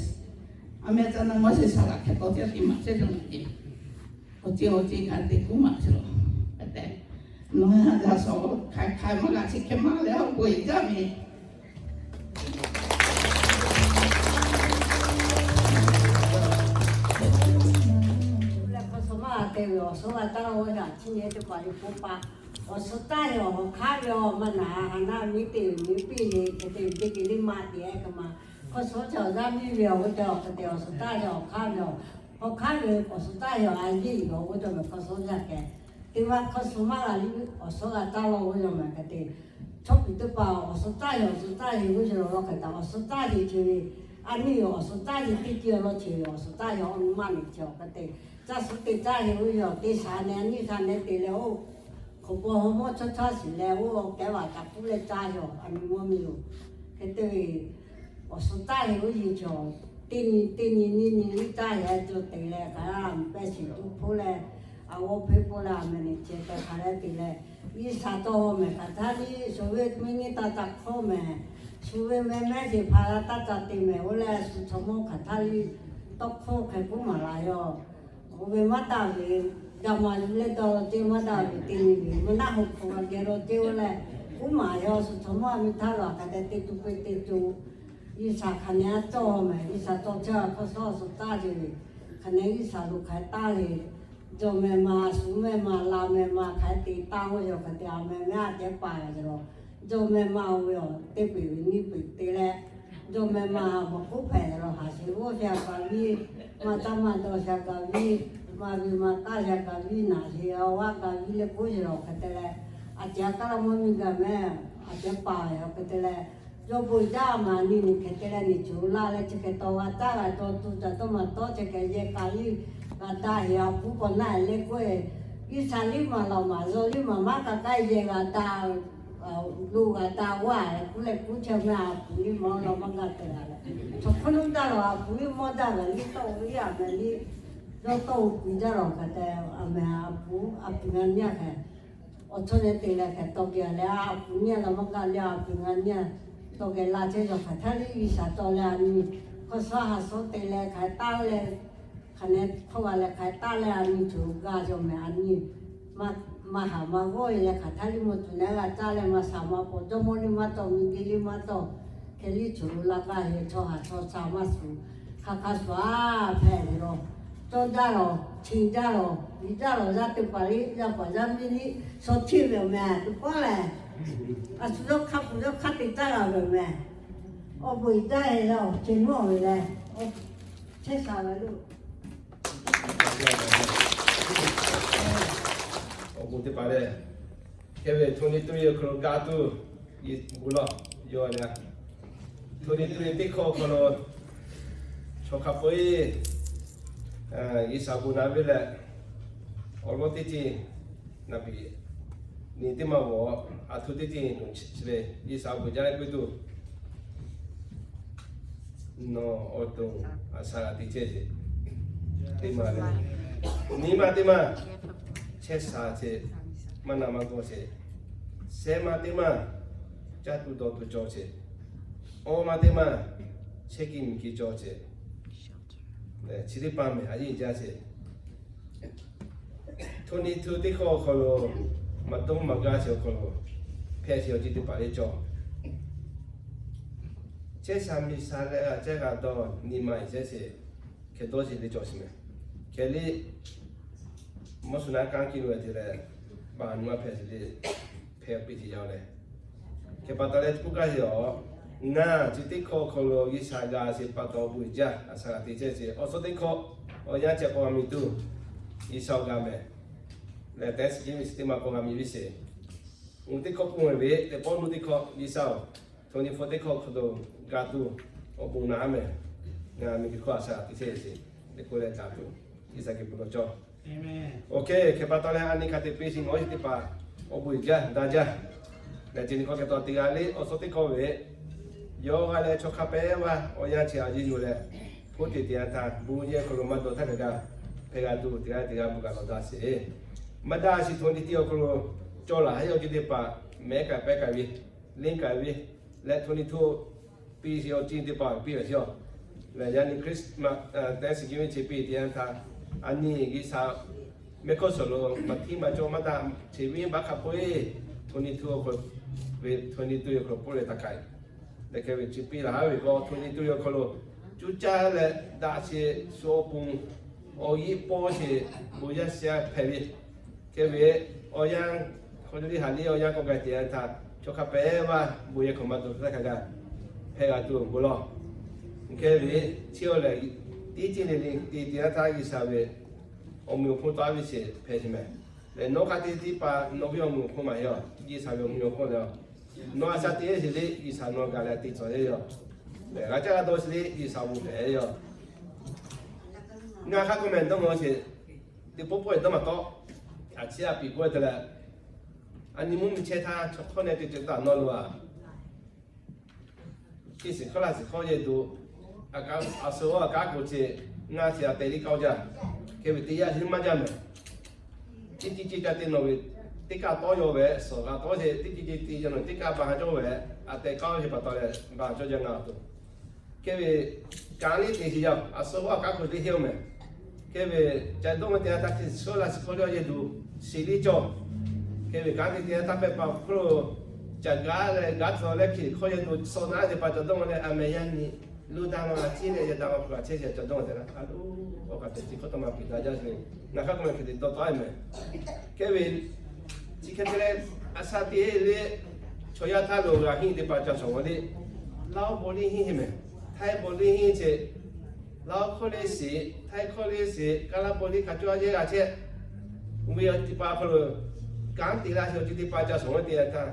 a mehˉ ca na maˇ sheˍ shaˍ laꞈ hk'e tawˇ caˇ te maˍ chehˇ cawˬ ngaˬ yeˬ. Awˬ ceuˬ awˬ ceuˬ hk'a te k'oˆ maˍ sheˍ lawˬ. Hk'e te, nawˬ heh a jaˇ shawˍ hk'aˬ hk'aˬ maˇ g'a chi hk'e maˇ leh awˬ bon e jaˇ ve. Leh hk'aw suh maˇ g'a te ve awˬ suhˉ g'a taˇ laˇ g'awˇ yaꞈ chiˇ nyi teˇ hpaˍ ve k'oˆ pa, awˬ suhˉ taˇ ve awˬ hk'aˇ ve awˬ maˇ naˍ haˍ naˆ miˉ te ve miˉ piˇ ve hk'e te ve teˇ g'uiˬ liˇ maˇ te k'o ma, hk'aw suh chaw g'aˇ miˇ ve awˬ g'uˇ te awˬ hk'e te awˬ suhˉ taˇ ve awˬ hk'aˇ ve awˬ, hk'aw hk'aˇ ve awˬ suhˉ taˇ ve awˬ a yiˇ ve awˬ g'uˇ te ve hk'aw suh g'a kehˬ. Teˇ maˇ hk'aw suh maˇ g'a liˇ awˬ suhˉ g'a taˇ laˇ g'awˇ yaw ma hk'e te, chaw piˍ teˇ hpaˍ awˬ suhˉ taˇ ve awˬ suhˉ taˇ ve g'uˇ yaw law hk'e te awˬ suhˉ taˇ ve chi ve, a nyiˇ ve awˬ suhˉ taˇ ve teˇ ceuˬ law chi ve awˬ suhˉ taˇ ve awˬ nyi maˇ ne chi awˬ hk'e te, caˇ suhˉ te caˇ ve g'uˇ yaw teˇ shaˍ nehˬ a nyiˇ shaˍ nehˬ te leh oˇ hk'oꞈ paw haw mawˇ chaw chaˇ shiˍ leh oˇ kehˉ vaꞈ taˍ puˉ leh caˇ yaw a nyi mawˇ miˇ lo, hk'e te ve awˬ suhˉ taˇ ve g'uˇ yaw chaw, teˇ nyi teˇ nyi nyiˇ nyi liˇ caˇ yaw cawˬ te leh hk'aˬ a miˍ pehˇ shiˍ tuˬ hpoˆ leh, a g'awˇ hpeˇ hpoˆ leh a mehˍ nehˬ ceh te hk'aˬ leh te leh, G'uiˬsha tawˇ hawˇ mehˍ hk'aˬ htaˇ liˇ sho ve mvuhˇ nyi taˇ taˇ hk'awˇ mehˍ, shu ve meh mehˉ sheˍ hpaˍ la taˇ ca te mehˍ oˇ leh shu chaw mawˇ hk'aˬ htaˇ liˇ tawˇ hkawˇ hk'e k'oˆ maˍ laꞈ yaw. Oˇ ve maˇ taˍ ve, g'a maˍ yuˬ leh dawˇ law ceˇ maˇ daꞈ ve teˇ nyi ve maˇ naˆ hoꞈ hk'aw g'a geh law ceˇ oˇ leh, k'oˆ maˍ yaw shu chaw mawˇ a miˇ htaˇ lo hk'aˬ hk'e te tuˬ peuˬ te tuˬ, G'uiˬsha hk'aˬ nehˬ a cawˇ mehˍ, G'uiˬsha tawˇ chehˇ hk'aw suh awˬ suhˉ taˇ ve, hk'aˬ nehˬ G'uiˬsha lo hk'aˬ htaˇ le, jawˇ meh ma, shu meh ma, la meh ma hk'aˬ hk'e te taˇ g'awˇ yaw hk'e te a meh mehˉ a ceh paˍ ve leh, jawˇ meh ma oˇ ve awˬ teˇ peuˬ ve nyiˇ peuˬ te leh, jawˇ meh ma mawˬ k'oˆ hpehꞈ leh lawˬ haˍ sheˍ g'awˇ sha gaˬ viˇ, maˇ caˇ maˇ dawˇ sha gaˬ viˇ, Maˇ ve maˇ taˇ yaˇ kaꞈ viˉ naˬ sheˍ, awˬ g'aˇ kaꞈ viˉ leh k'oˆ sheˍ lawˬ hk'e te leh, a ceh a kaˉ laˇ mawˇ miˇ gaˬ mehˍ, a ceh paˍ ve hk'e te leh, yawˇ bon jaˇ maˍ ni ni hk'e te leh, ni choˬ laˇ leh chi hk'e taw g'a taˇ g'a taw tuˬ caˬ tawˇ maˬ tawˇ chi hk'e yehˬ kaꞈ liˇ g'a daꞈ heˍ, a puˉ k'awꞈ naˆ leh k'oˆ, Iˉsaˍreˍlaˆ maˬ lawˬ maˍ zaw liˇ maˬ maˇ k'a k'ai yehˬ g'a daꞈ lo g'a daꞈ g'aˇ kuˉ leh kuˉ chehˇ mehˍ, a puˍ liˇ mawˇ lawˬ maˇ g'a te g'a leh, chaw hk'oˆ nuˇ daˇ lawˬ a puˍ liˇ mawˇ daˇ g'a liˇ tawˆ o liˇ a mehˍ liˇ, yawˇ tawˆ o kuiˬ jaˇ lawˬ hk'e te, a mehˍ a puˍ a puˍ ngaˬ nyi a hk'e awˬ chawˇ nehˬ te leh hk'e taw geh leh, a puˍ nyi a lawˬ maˇ g'a leh, a puˍ ngaˬ nyi a taw geh la chehˇ yaw hk'aˬ htaˇ liˇ G'uiˬsha taw leh a nyi hk'awˇ shaˉ ha shaˉ te leh hk'aˬ htaˇ leh, hk'aˬ nehˬ hk'awˇ g'a leh hk'aˬ htaˇ leh a nyi choˬ g'a yaw mehˍ a nyi maˇ haˍ maˇ g'awˇ e leh hk'aˬ htaˇ liˇ mawˇ tuˬ nehˬ g'a caˇ leh maˇ shaˍ maˇ paw, jawˇmawˇ liˇ maˇ tawˆ, miˬguiˬ liˇ maˇ tawˆ, hk'e liˇ choˬ la g'a heˍ, chaw haˍ chaw shaˍ maˇ shuˍ, hk'a hk'a shuˍ a hpehꞈ ve lawˬ, cawˇ jaˇ lawˬ, chi jaˇ lawˬ, yiˍ jaˇ lawˬ, yaˇ teˇ hpaˍ liˇ yaˇ paˍ yaˇ miˇ liˇ shaw htiˇ ve awˬ mehˍ tuˬ kawˉ lehˬ, a shu yawˇ hk'aˇ puˬ yawˇ hk'aˇ te caˇ g'a ve awˬ mehˍ, awˬ bon iˍ jaˇ heˍ lawˬ, ce mawˇ ve lehˬ, chehˇ sha ve lo. Awˬ bon teˇ hpaˍ lehˬ, hk'e ve hto nyi tuˇ ve awˬ hk'aw lo ga tuˬ, bon lawˬ, yawˇ lehˬ, hto nyi tuˇ ve teˇ hkawˇ awˬ hk'aw lo, chaw hk'a peu-eˬ G'uiˬsha bon naˍ ve lehˬ, awˬ lawn teˇ ceuˬ naˍ piˍ ni teˇ maˇ g'awˬ, a htoꞈ teˇ ceuˬ chi lehˬ G'uiˬsha bon jaˇ leh puiˉ tuˬ nawˬ awˬ to a sha g'a te chehˇ sheˍ. Teˇ maˇ lehˬ, nyi ma teˇ maˇ chehˇ sha sheˍ, maˇ na maˇ g'awˇ sheˍ. Shehˇ ma teˇ maˇ caˇ tuˬ dawˬ tuˬ cawˬ sheˍ. Awˇ ma teˇ maˇ chehˇ kiˇ miˬ kiˇ cawˬ sheˍ. Chi teˇ hpaˍ mehˍ a yeˇ jaˇ sheˍ. Hto nyi tuˇ teˇ hkawˇ awˬ hk'aw lo, maˇ dawˇ maˇ gaˇ sheˍ awˬ hk'aw lo, hpehꞈ sheˍ awˬ ceuˬ teˇ hpaˍ lehˬ cawˬ. Chehˇ sha miˬ sha leh g'a chehˇ g'a dawˇ nyi ma iˍ chehˇ sheˍ, hk'e dawˇ sheˍ lehˬ cawˬ sheˍ mehˍ. Hk'e lehˬ, mawˇ shu naˉ kanˉ kiˇ lo te leh, baˬ nu maˇ hpehꞈ sheˍ lehˬ, hpehꞈ piˇ sheˍ yaˇ lehˬ. Hk'e pa taw leh k'oˆ gaˇ sheˍ awˬ, ngaˬ chi teˇ hkawˇ awˬ hk'aw lo G'uiˬsha g'a sheˍ pa taw bon jaˇ a sha g'a te chehˇ sheˍ. Awˬ suhˉ teˇ hkawˇ awˬ yanˇ chi k'awꞈ g'a miˬ tuˬ, G'uiˬsha awˬ g'a mehˍ lehˬ, Thanksgiving chi teˇ maˇ k'awꞈ g'a miˬ ve sheˍ. Uˬ teˇ hkawˇ pun ve teˇ pawˆ nuˇ teˇ hkawˇ G'uiˬsha oˬ, hto nyi hpfuhˇ teˇ hkawˇ hk'aw lo ga tuˬ, awˬ bon naˍ mehˍ, ngaˬ miˬ guiˬ hkawˇ a sha g'a te chehˇ sheˍ. Teˇ hkawˇ leh ga tuˬ, G'uiˬsha geh bon lawˬ cawˇ. Oˇ hk'e, hk'e pa taw leh a nyi hk'a te piˇ sheˍ, ngaˬ hui teˇ hpaˍ awˬ bon iˍ jaˇ daꞈ jaˇ. Lehˬ, chi nyi hkawˇ hk'e taw teˇ g'aˇ lehˬ, awˬ suhˉ teˇ hkawˇ ve, yawˇ g'a leh chaw hk'a peu-eˬ vaˇ awˬ yanˇ chi a yeˇ yuˬ leh, hpoˆ teꞈ teꞈ yanˇ htaˇ bon yehˬ hk'aw lo maˇ dawˬ htaˇ kaꞈ g'a, hpehꞈ g'a tuˬ teˇ g'aˇ teˇ g'aˇ bon kaꞈ lawˬ daꞈ sheˍ. Maˇ daꞈ sheˍ hto nyi tuˇ awˬ hk'aw lo cawˬ laˬ haˉ yawˇ ceuˬ teˇ hpaˍ mehˉ kaꞈ pehˉ kaꞈ ve, lehˬ kaꞈ ve, leh hto nyi tuˇ piˇ sheˍ awˬ ceuˬ teˇ hpaˍ piˇ ve sheˍ. Lehˬ yaˇ nyi Christmas, Thanksgiving chi piˇ teˇ yanˇ htaˇ, a nyi G'uiˬsha mehˆ hkawˇ suhˍ lo maˇ htiˇ maˇ cawˇ maˇ daꞈ, chi venˇbaˆ hk'a peu-eˬ hto nyi tuˇ awˬ hk'aw lo ve, hto nyi tuˇ awˬ hk'aw lo pawˆ leh taˇ k'ai. Lehˬ hk'e ve chi piˇ laˬ haˉ ve k'o, hto nyi tuˇ awˬ hk'aw lo cuˇ caˇ leh daꞈ sheˍ shu awˬ pon awˬ yeˇ pawˇ sheˍ, bon yaˇ sha hpehꞈ ve. Hk'e ve awˬ yanˇ hk'aw liˇ haˍ liˇ awˬ yanˇ k'awꞈ gaˬ teˇ yanˇ htaˇ, chaw hk'a peu-eˬ vaˇ bon yehˬ hk'aw maˇ dawˬ htaˇ kaꞈ g'a, hpehꞈ g'a tuˬ bon lawˬ. Hk'e ve chi awˬ lehˬ, teˇ ceuˬ le le teˇ yanˇ htaˇ G'uiˬsha ve awˬ mvuhˇ awˬ hponˇ tawˆ ve sheˍ hpehꞈ sheˍ mehˍ. Lehˬ nawˬ hk'a te teˇ hpaˍ nawˬ ve awˬ mvuhˇ awˬ hponˇ maˇ heˆ, G'uiˬsha ve awˬ mvuhˇ awˬ hponˇ lehˬ, nawˬ a sha te sheˍ lehˬ G'uiˬsha nawˬ gaˬ leh te cawˬ ve yoˬ. Lehˬ g'a caˇ g'a dawˇ sheˍ lehˬ G'uiˬsha awˬ bon hpehꞈ ve yoˬ. Ngaˬ hk'a k'awꞈ mehˍ dawˇ ngaw sheˍ, teˇ pawˆ pawˆ e dawˇ maˇ tawˆ. A ciˉ a piˍ k'oˆ e te leh, a nyi mvuhˇ miˬ chehˇ htaˇ chaw hk'awˇ nehˬ te ceh taˇ nawˇ lo a, teˇ shiˍ hkawˇ laˇ shiˍ hkawˇ yehˬ duˬ, a shu a kanˉ k'o ce, ngaˇ ce a te liˇ k'aoˆ jaˇ. Hk'e ve teˇ yanˇ hiˉ maˇ jaˇ mehˍ. Teˇ ceuˬ ceuˬ ca te nawˬ ve teˇ kaˆ tawˉ yaw ve, suhˍ g'a tawˉ ce, teˇ ceuˬ ceuˬ te yaw nawˬ teˇ kaˆ ba ha cawˇ ve, a te k'aoˆ ve pa taw leh ba ha cawˇ jaˇ ngaˬ awˬ to. Hk'e ve kanˉ liˇ te sheˍ yaˇ, a shu a kanˉ k'o liˇ heˆ mehˍ. Hk'e ve ca dawˇ ve teˇ yanˇ htaˇ hk'e shu laˇ shiˍ hkawˇ yehˬ duˬ shiˍ liˇ cawˬ. Hk'e ve kanˉ te teˇ yanˇ htaˇ pehˇ pa hk'oˆ lo ca gaˉ leh gaˉ tcuh leh hk'e hkawˇ yehˬ duˬ suh naˉ te pa ca dawˇ ve leh a meh yaˇ nyi luˇ daꞈ ma ciˉ leh yaˇ daꞈ ma hpu a chehˇ sheˍ ca dawˇ ve tehꞈ na a lo, awˬ kaꞈ teꞈ chi hkawˇ taˇ maˇ piˍ daꞈ jaˇ sheˍ. Ngaˬ hk'a k'awꞈ mehˍ hk'e te dawˇ tawˆ e mehˍ. Hk'e ve chi hk'e te leh, a sha te leh, chaw yaˇ htaˇ lo g'a henˇ te pa ca shawˍ g'awˬ leh, Laˇ oˇ bon liˇ henˇ sheˍ mehˍ. Htaiˇ bon liˇ henˇ sheˍ. Laˇ hkawˇ le sheˍ, Htaiˇ hkawˇ le sheˍ, Kaˇlaˇ paw liˇ hk'a cawˇ a yehˇ g'a chehˇ. Ve awˬ ti pa hk'aw lo kanˉ te laˇ sheˍ, awˬ ti teˇ pa ca shawˍ ve te a htaˇ,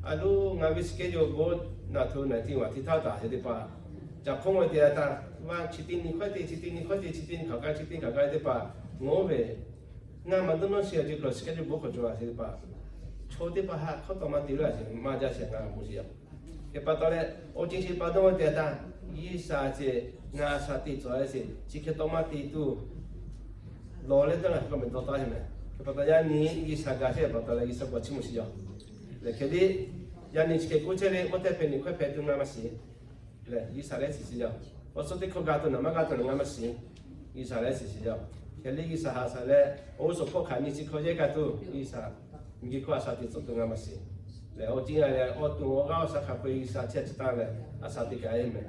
a loˉ ngaˬ ve schedule bon naˬ hto naˬ tiˇ vaˬ tiˇ htaˇ taˍ sheˍ teˇ pa ca hk'oˆ ve te a htaˇ, vaˇ chi teˇ nyi hkawˇ te, chi teˇ nyi hkawˇ te, chi teˇ nyi hkawˇ ka, chi teˇ nyi hkawˇ ka teˇ pa ngawˉ ve, ngaˬ maˇ dawˇ nawˇ sheˍ awˬ ti hk'aw lo schedule bon hk'aw cawˬ a sheˍ teˇ pa, chaw teˇ pa haꞈ hkawˇ tawꞈ maˇ te laˇ sheˍ, maˇ jaˇ sheˍ ngaˬ moˍ sheˍ yaˇ. Hk'e pa taw leh, awˬ ceuˬ chi pa dawˇ ve te a htaˇ, G'uiˬsha ceh ngaˬ a shaꞈ teꞈ cawˬ a sheˍ, chi hk'e tawꞈ maˇ te tuˬ lawˬ leh dawˇ la hk'e k'awꞈ meh dawˇ taˍ sheˍ meh. Hk'e pa taw yaˇ nyi G'uiˬsha gaˬ sheˍ pa taw leh G'uiˬsha k'awꞈ chiˇ mvuh sheˍ yaˇ. Lehˬ hk'e le, yaˇ nyi chi hk'e k'oˆ chehˇ le, maˇ tehˇ hpehꞈ nyi hkawˇ hpehꞈ tuˬ ngaˬ maˇ shiˍ. Lehˬ G'uiˬsha lehˬ shiˍ sheˍ yaˇ. Awˬ suhˉ teˇ hkawˇ ga tuˬ naˬ maˇ ga tuˬ naˬ ngaˬ maˇ shiˍ. G'uiˬsha lehˬ shiˍ sheˍ yaˇ. Hk'e le G'uiˬsha haꞈ shaˍ leh, oˇ suhˍ hpawˇ hk'aˬ nyi chi hk'aw yehˇ kaꞈ tuˬ G'uiˬsha miˬguiˬ hkawˇ a shaꞈ teꞈ tcuh tuˬ ngaˬ maˇ shiˍ. Lehˬ awˬ ceuˬ ngaˬ lehˬ awˬ to awˬ g'aˇ awˬ shaˉ hk'a peu-eˬ G'uiˬsha chehˇ chi taˇ leh a shaꞈ teꞈ kaꞈ e meh.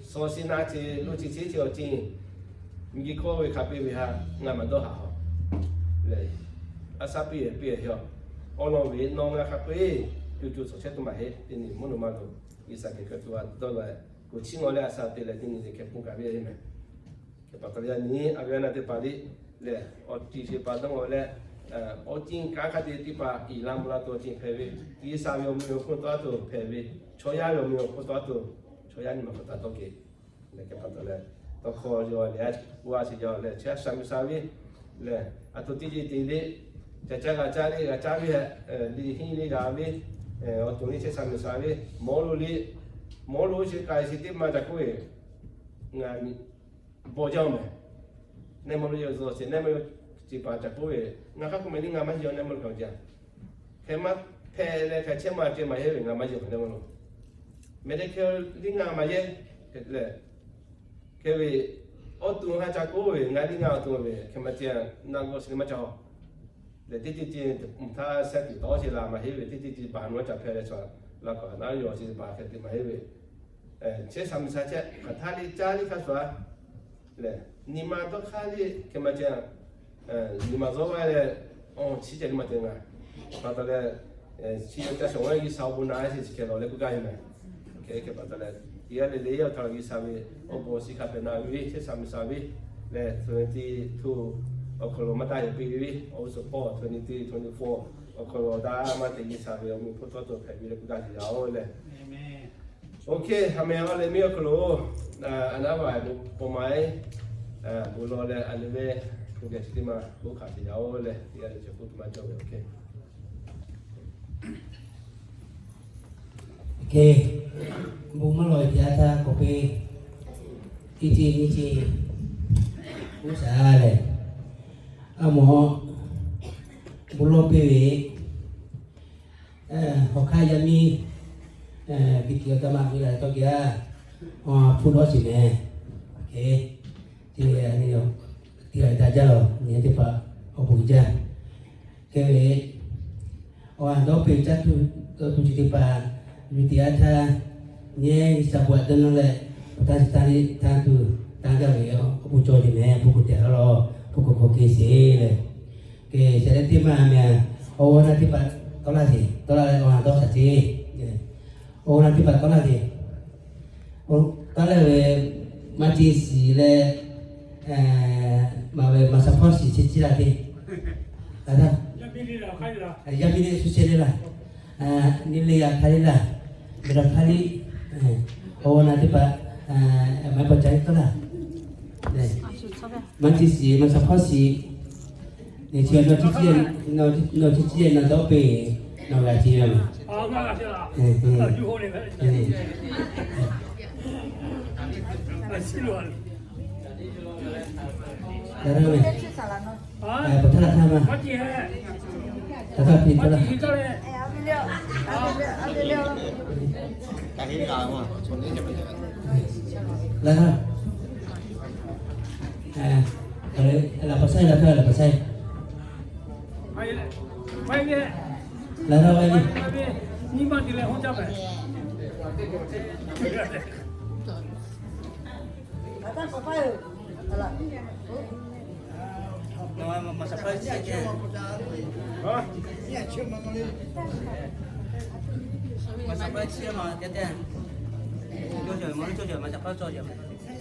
Suh shi naˆ ce lo chi chi ce awˬ ceuˬ miˬguiˬ hkawˇ ve hk'a peu-eˬ ve ha ngaˬ maˇ dawˇ haꞈ haw. Lehˬ a shaˉ piˇ piˇ a yaˇ, awˬ lawn ve nawˬ ngaˬ hk'a peu-eˬ co co suhˍ chehˇ tuˬ maˇ heˆ. Teˇ nyi mvuhˇ naw ma lo G'uiˬsha geh kaꞈ tuˬ a dawˇ leh, kuˬ chiˇ ngawˬ leh a shaꞈ teꞈ leh teˇ nyi geh hkeh pun kaꞈ ve a e meh. Hk'e pa taw yaˇ nyi a ve a naˆ teˇ hpaˍ liˇ lehˬ, awˬ ceuˬ chi pa dawˇ ngawˬ leh, awˬ ceuˬ kanˉ hk'a te teˇ hpaˍ iˍ la mvuh la tuˬ awˬ ceuˬ hpehꞈ ve, G'uiˬsha ve awˬ meh awˬ hponˇ tawˇ a tuˬ hpehꞈ ve, chaw yaˇ ve awˬ meh awˬ hponˇ tawˇ a tuˬ, chaw yaˇ nyi ma hk'aw taˍ tawˆ kehˬ. Lehˬ hk'e pa taw leh, tawˇ hkawˇ yaw leh a k'oˆ a sheˍ yaˇ lehˬ, chi a shaꞈ miˬ sha ve lehˬ, a to teˇ ceuˬ te le, ca caˇ g'a caˇ le g'a caˇ ve, liꞈ henˇ le g'a ve, awˬ to le chi shaꞈ miˬ sha ve, mawˇ lo le, mawˇ lo chi k'ai chi teˇ ma ca k'oˆ ve, ngaˬ bawˬ jaˇ meh. Nehˇ maˇ lo yaw zuhꞈ sheˍ, nehˇ maˇ lo ceˬ paˍ ca k'oˆ ve, ngaˬ hk'a k'oˆ meh le ngaˬ maˇ yaw nehˇ maˇ lo kaꞈ jaˇ. Hk'e maˇ hpehꞈ leh hk'a chehˇ maˇ ceh maˇ heˆ ve ngaˬ maˇ yaw nehˇ maˇ lo. Meh teˇ hkeh le ngaˬ maˇ yehˇ lehˬ, hk'e ve awˬ to ha ca k'oˆ ve ngaˬ le ngaˬ awˬ to ve hk'e maˇ ceh, naˆ g'awˇ chi le maˇ ca haw. Lehˬ teˇ ceuˬ ceuˬ mvuhˇ htaˇ shehˆ tiꞈ tawˉ sheˍ la maˇ heˆ ve, teˇ ceuˬ ceuˬ baˬ nawˉ ca hpehꞈ leh sha la kaꞈ naˉ yaw chi baˬ hk'e te maˇ heˆ ve, chehˇ sha miˬ sha chehˇ hk'aˬ htaˇ le caˇ le hk'a shuˍ a lehˬ, nyi ma dawˇ hk'aˇ le hk'e maˇ ceh, nyi ma zawˇ vaˇ leh, awˬ chi ceh le maˇ ceh ngaˬ pa taw leh, chi yaˇ caˇ shawˍ vaˇ G'uiˬsha awˬ bon naˍ a sheˍ chi hk'e lawˬ leh k'oˆ gaˇ ve meh. Hk'e hk'e pa taw leh, yaˇ le le yaˇ htaˇ G'uiˬsha ve awˬ bon chi hk'a pehꞈ na ve chehˇ sha miˬ sha ve lehˬ, twenty two awˬ hk'aw lo maˇ taˇ yaw piˇ ve, awˬ suhˍ hpawˇ twenty three, twenty four awˬ hk'aw lo daꞈ maˇ te G'uiˬsha ve awˬ meh hponˇ tawˇ tuˬ hpehꞈ ve leh k'oˆ gaˇ ve yaˇ oˬ lehˬ. Oˇ hk'e ha meh awˬ leh miˇ awˬ hk'aw lo a naˉ vaˬ paw ma e bon lawˬ leh a leh ve k'oˆ gaˇ chi teˇ ma k'oˆ hkanˍ ve yaˇ oˬ lehˬ, teˇ g'aˇ leh ceh k'oˆ tuˬ maˇ cawˬ ve oˇ hk'e. Hk'e, bon maˇ lawˬ ve teˇ yanˇ htaˇ k'awꞈ pe, teˇ ceuˬ nyiˇ ceuˬ k'oˆ shaˍ lehˬ, a mawˬ bon lawˬ piˇ ve, hawˬ hk'aˇ yaˇ miˇ, biˇ tiꞈ awˬ taˇ maˇ ve la tawˇ geh a, awˬ hpfuhˇ dawˇ sheˍ meh. Hk'e, teˇ g'aˇ daꞈ jaˇ lawˬ nyi teˇ hpaˍ awˬ bon jaˇ. Hk'e ve, awˬ ha dawˇ peˬ caˇ tuˬ dawˇ tuˬ chi teˇ hpaˍ, miˬ teˇ yanˇ htaˇ, nyi G'uiˬsha bon aꞈ dawˇ nawˇ leh, awˬ taˇ chi taˇ le taˇ tuˬ taˇ gaˇ ve awˬ bon cawˬ sheˍ meh. Bon hk'oˆ te a lawˬ, bon hk'oˆ hk'aw keu sheˍ lehˬ, kehˬ shehˍ leh teˇ maˇ meh, awˬ g'awˇ naˆ teˇ hpaˍ tawˆ laˇ sheˍ, tawˆ laˇ leh awˬ ha dawˇ shaˍ ceˇ. Awˬ g'awˇ naˆ teˇ hpaˍ tawˆ laˇ sheˍ. Tawˆ leh ve maˇ ceˇ shiˍ leh, maˇ ve maˇ shaˍ hpawˇ shiˍ chi ciˇ laˇ teˇ, a, yaˇ miˇ le shu sheh le laˇ, nyi le g'a hk'a le laˇ, ve la hk'a le, awˬ g'awˇ naˆ teˇ hpaˍ maˇ pa ca iˉ tawˆ laˇ. Maˇ ceˇ shiˍ maˇ shaˍ hpawˇ shiˍ, chi nawˬ chi ciˇ, nawˬ chi ciˇ nawˬ dawˇ peˬ, nawˬ g'a ceˇ ve. Laˇ ve, pa htaˇ laˇ htaˇ ma, pa htaˇ piˇ htaˇ laˇ. Laˇ htaˇ, laˇ pa saiˉ, laˇ htaˇ laˇ pa saiˉ. Laˇ htaˇ ve, nyi ma te leh hawˇ caˇ meh.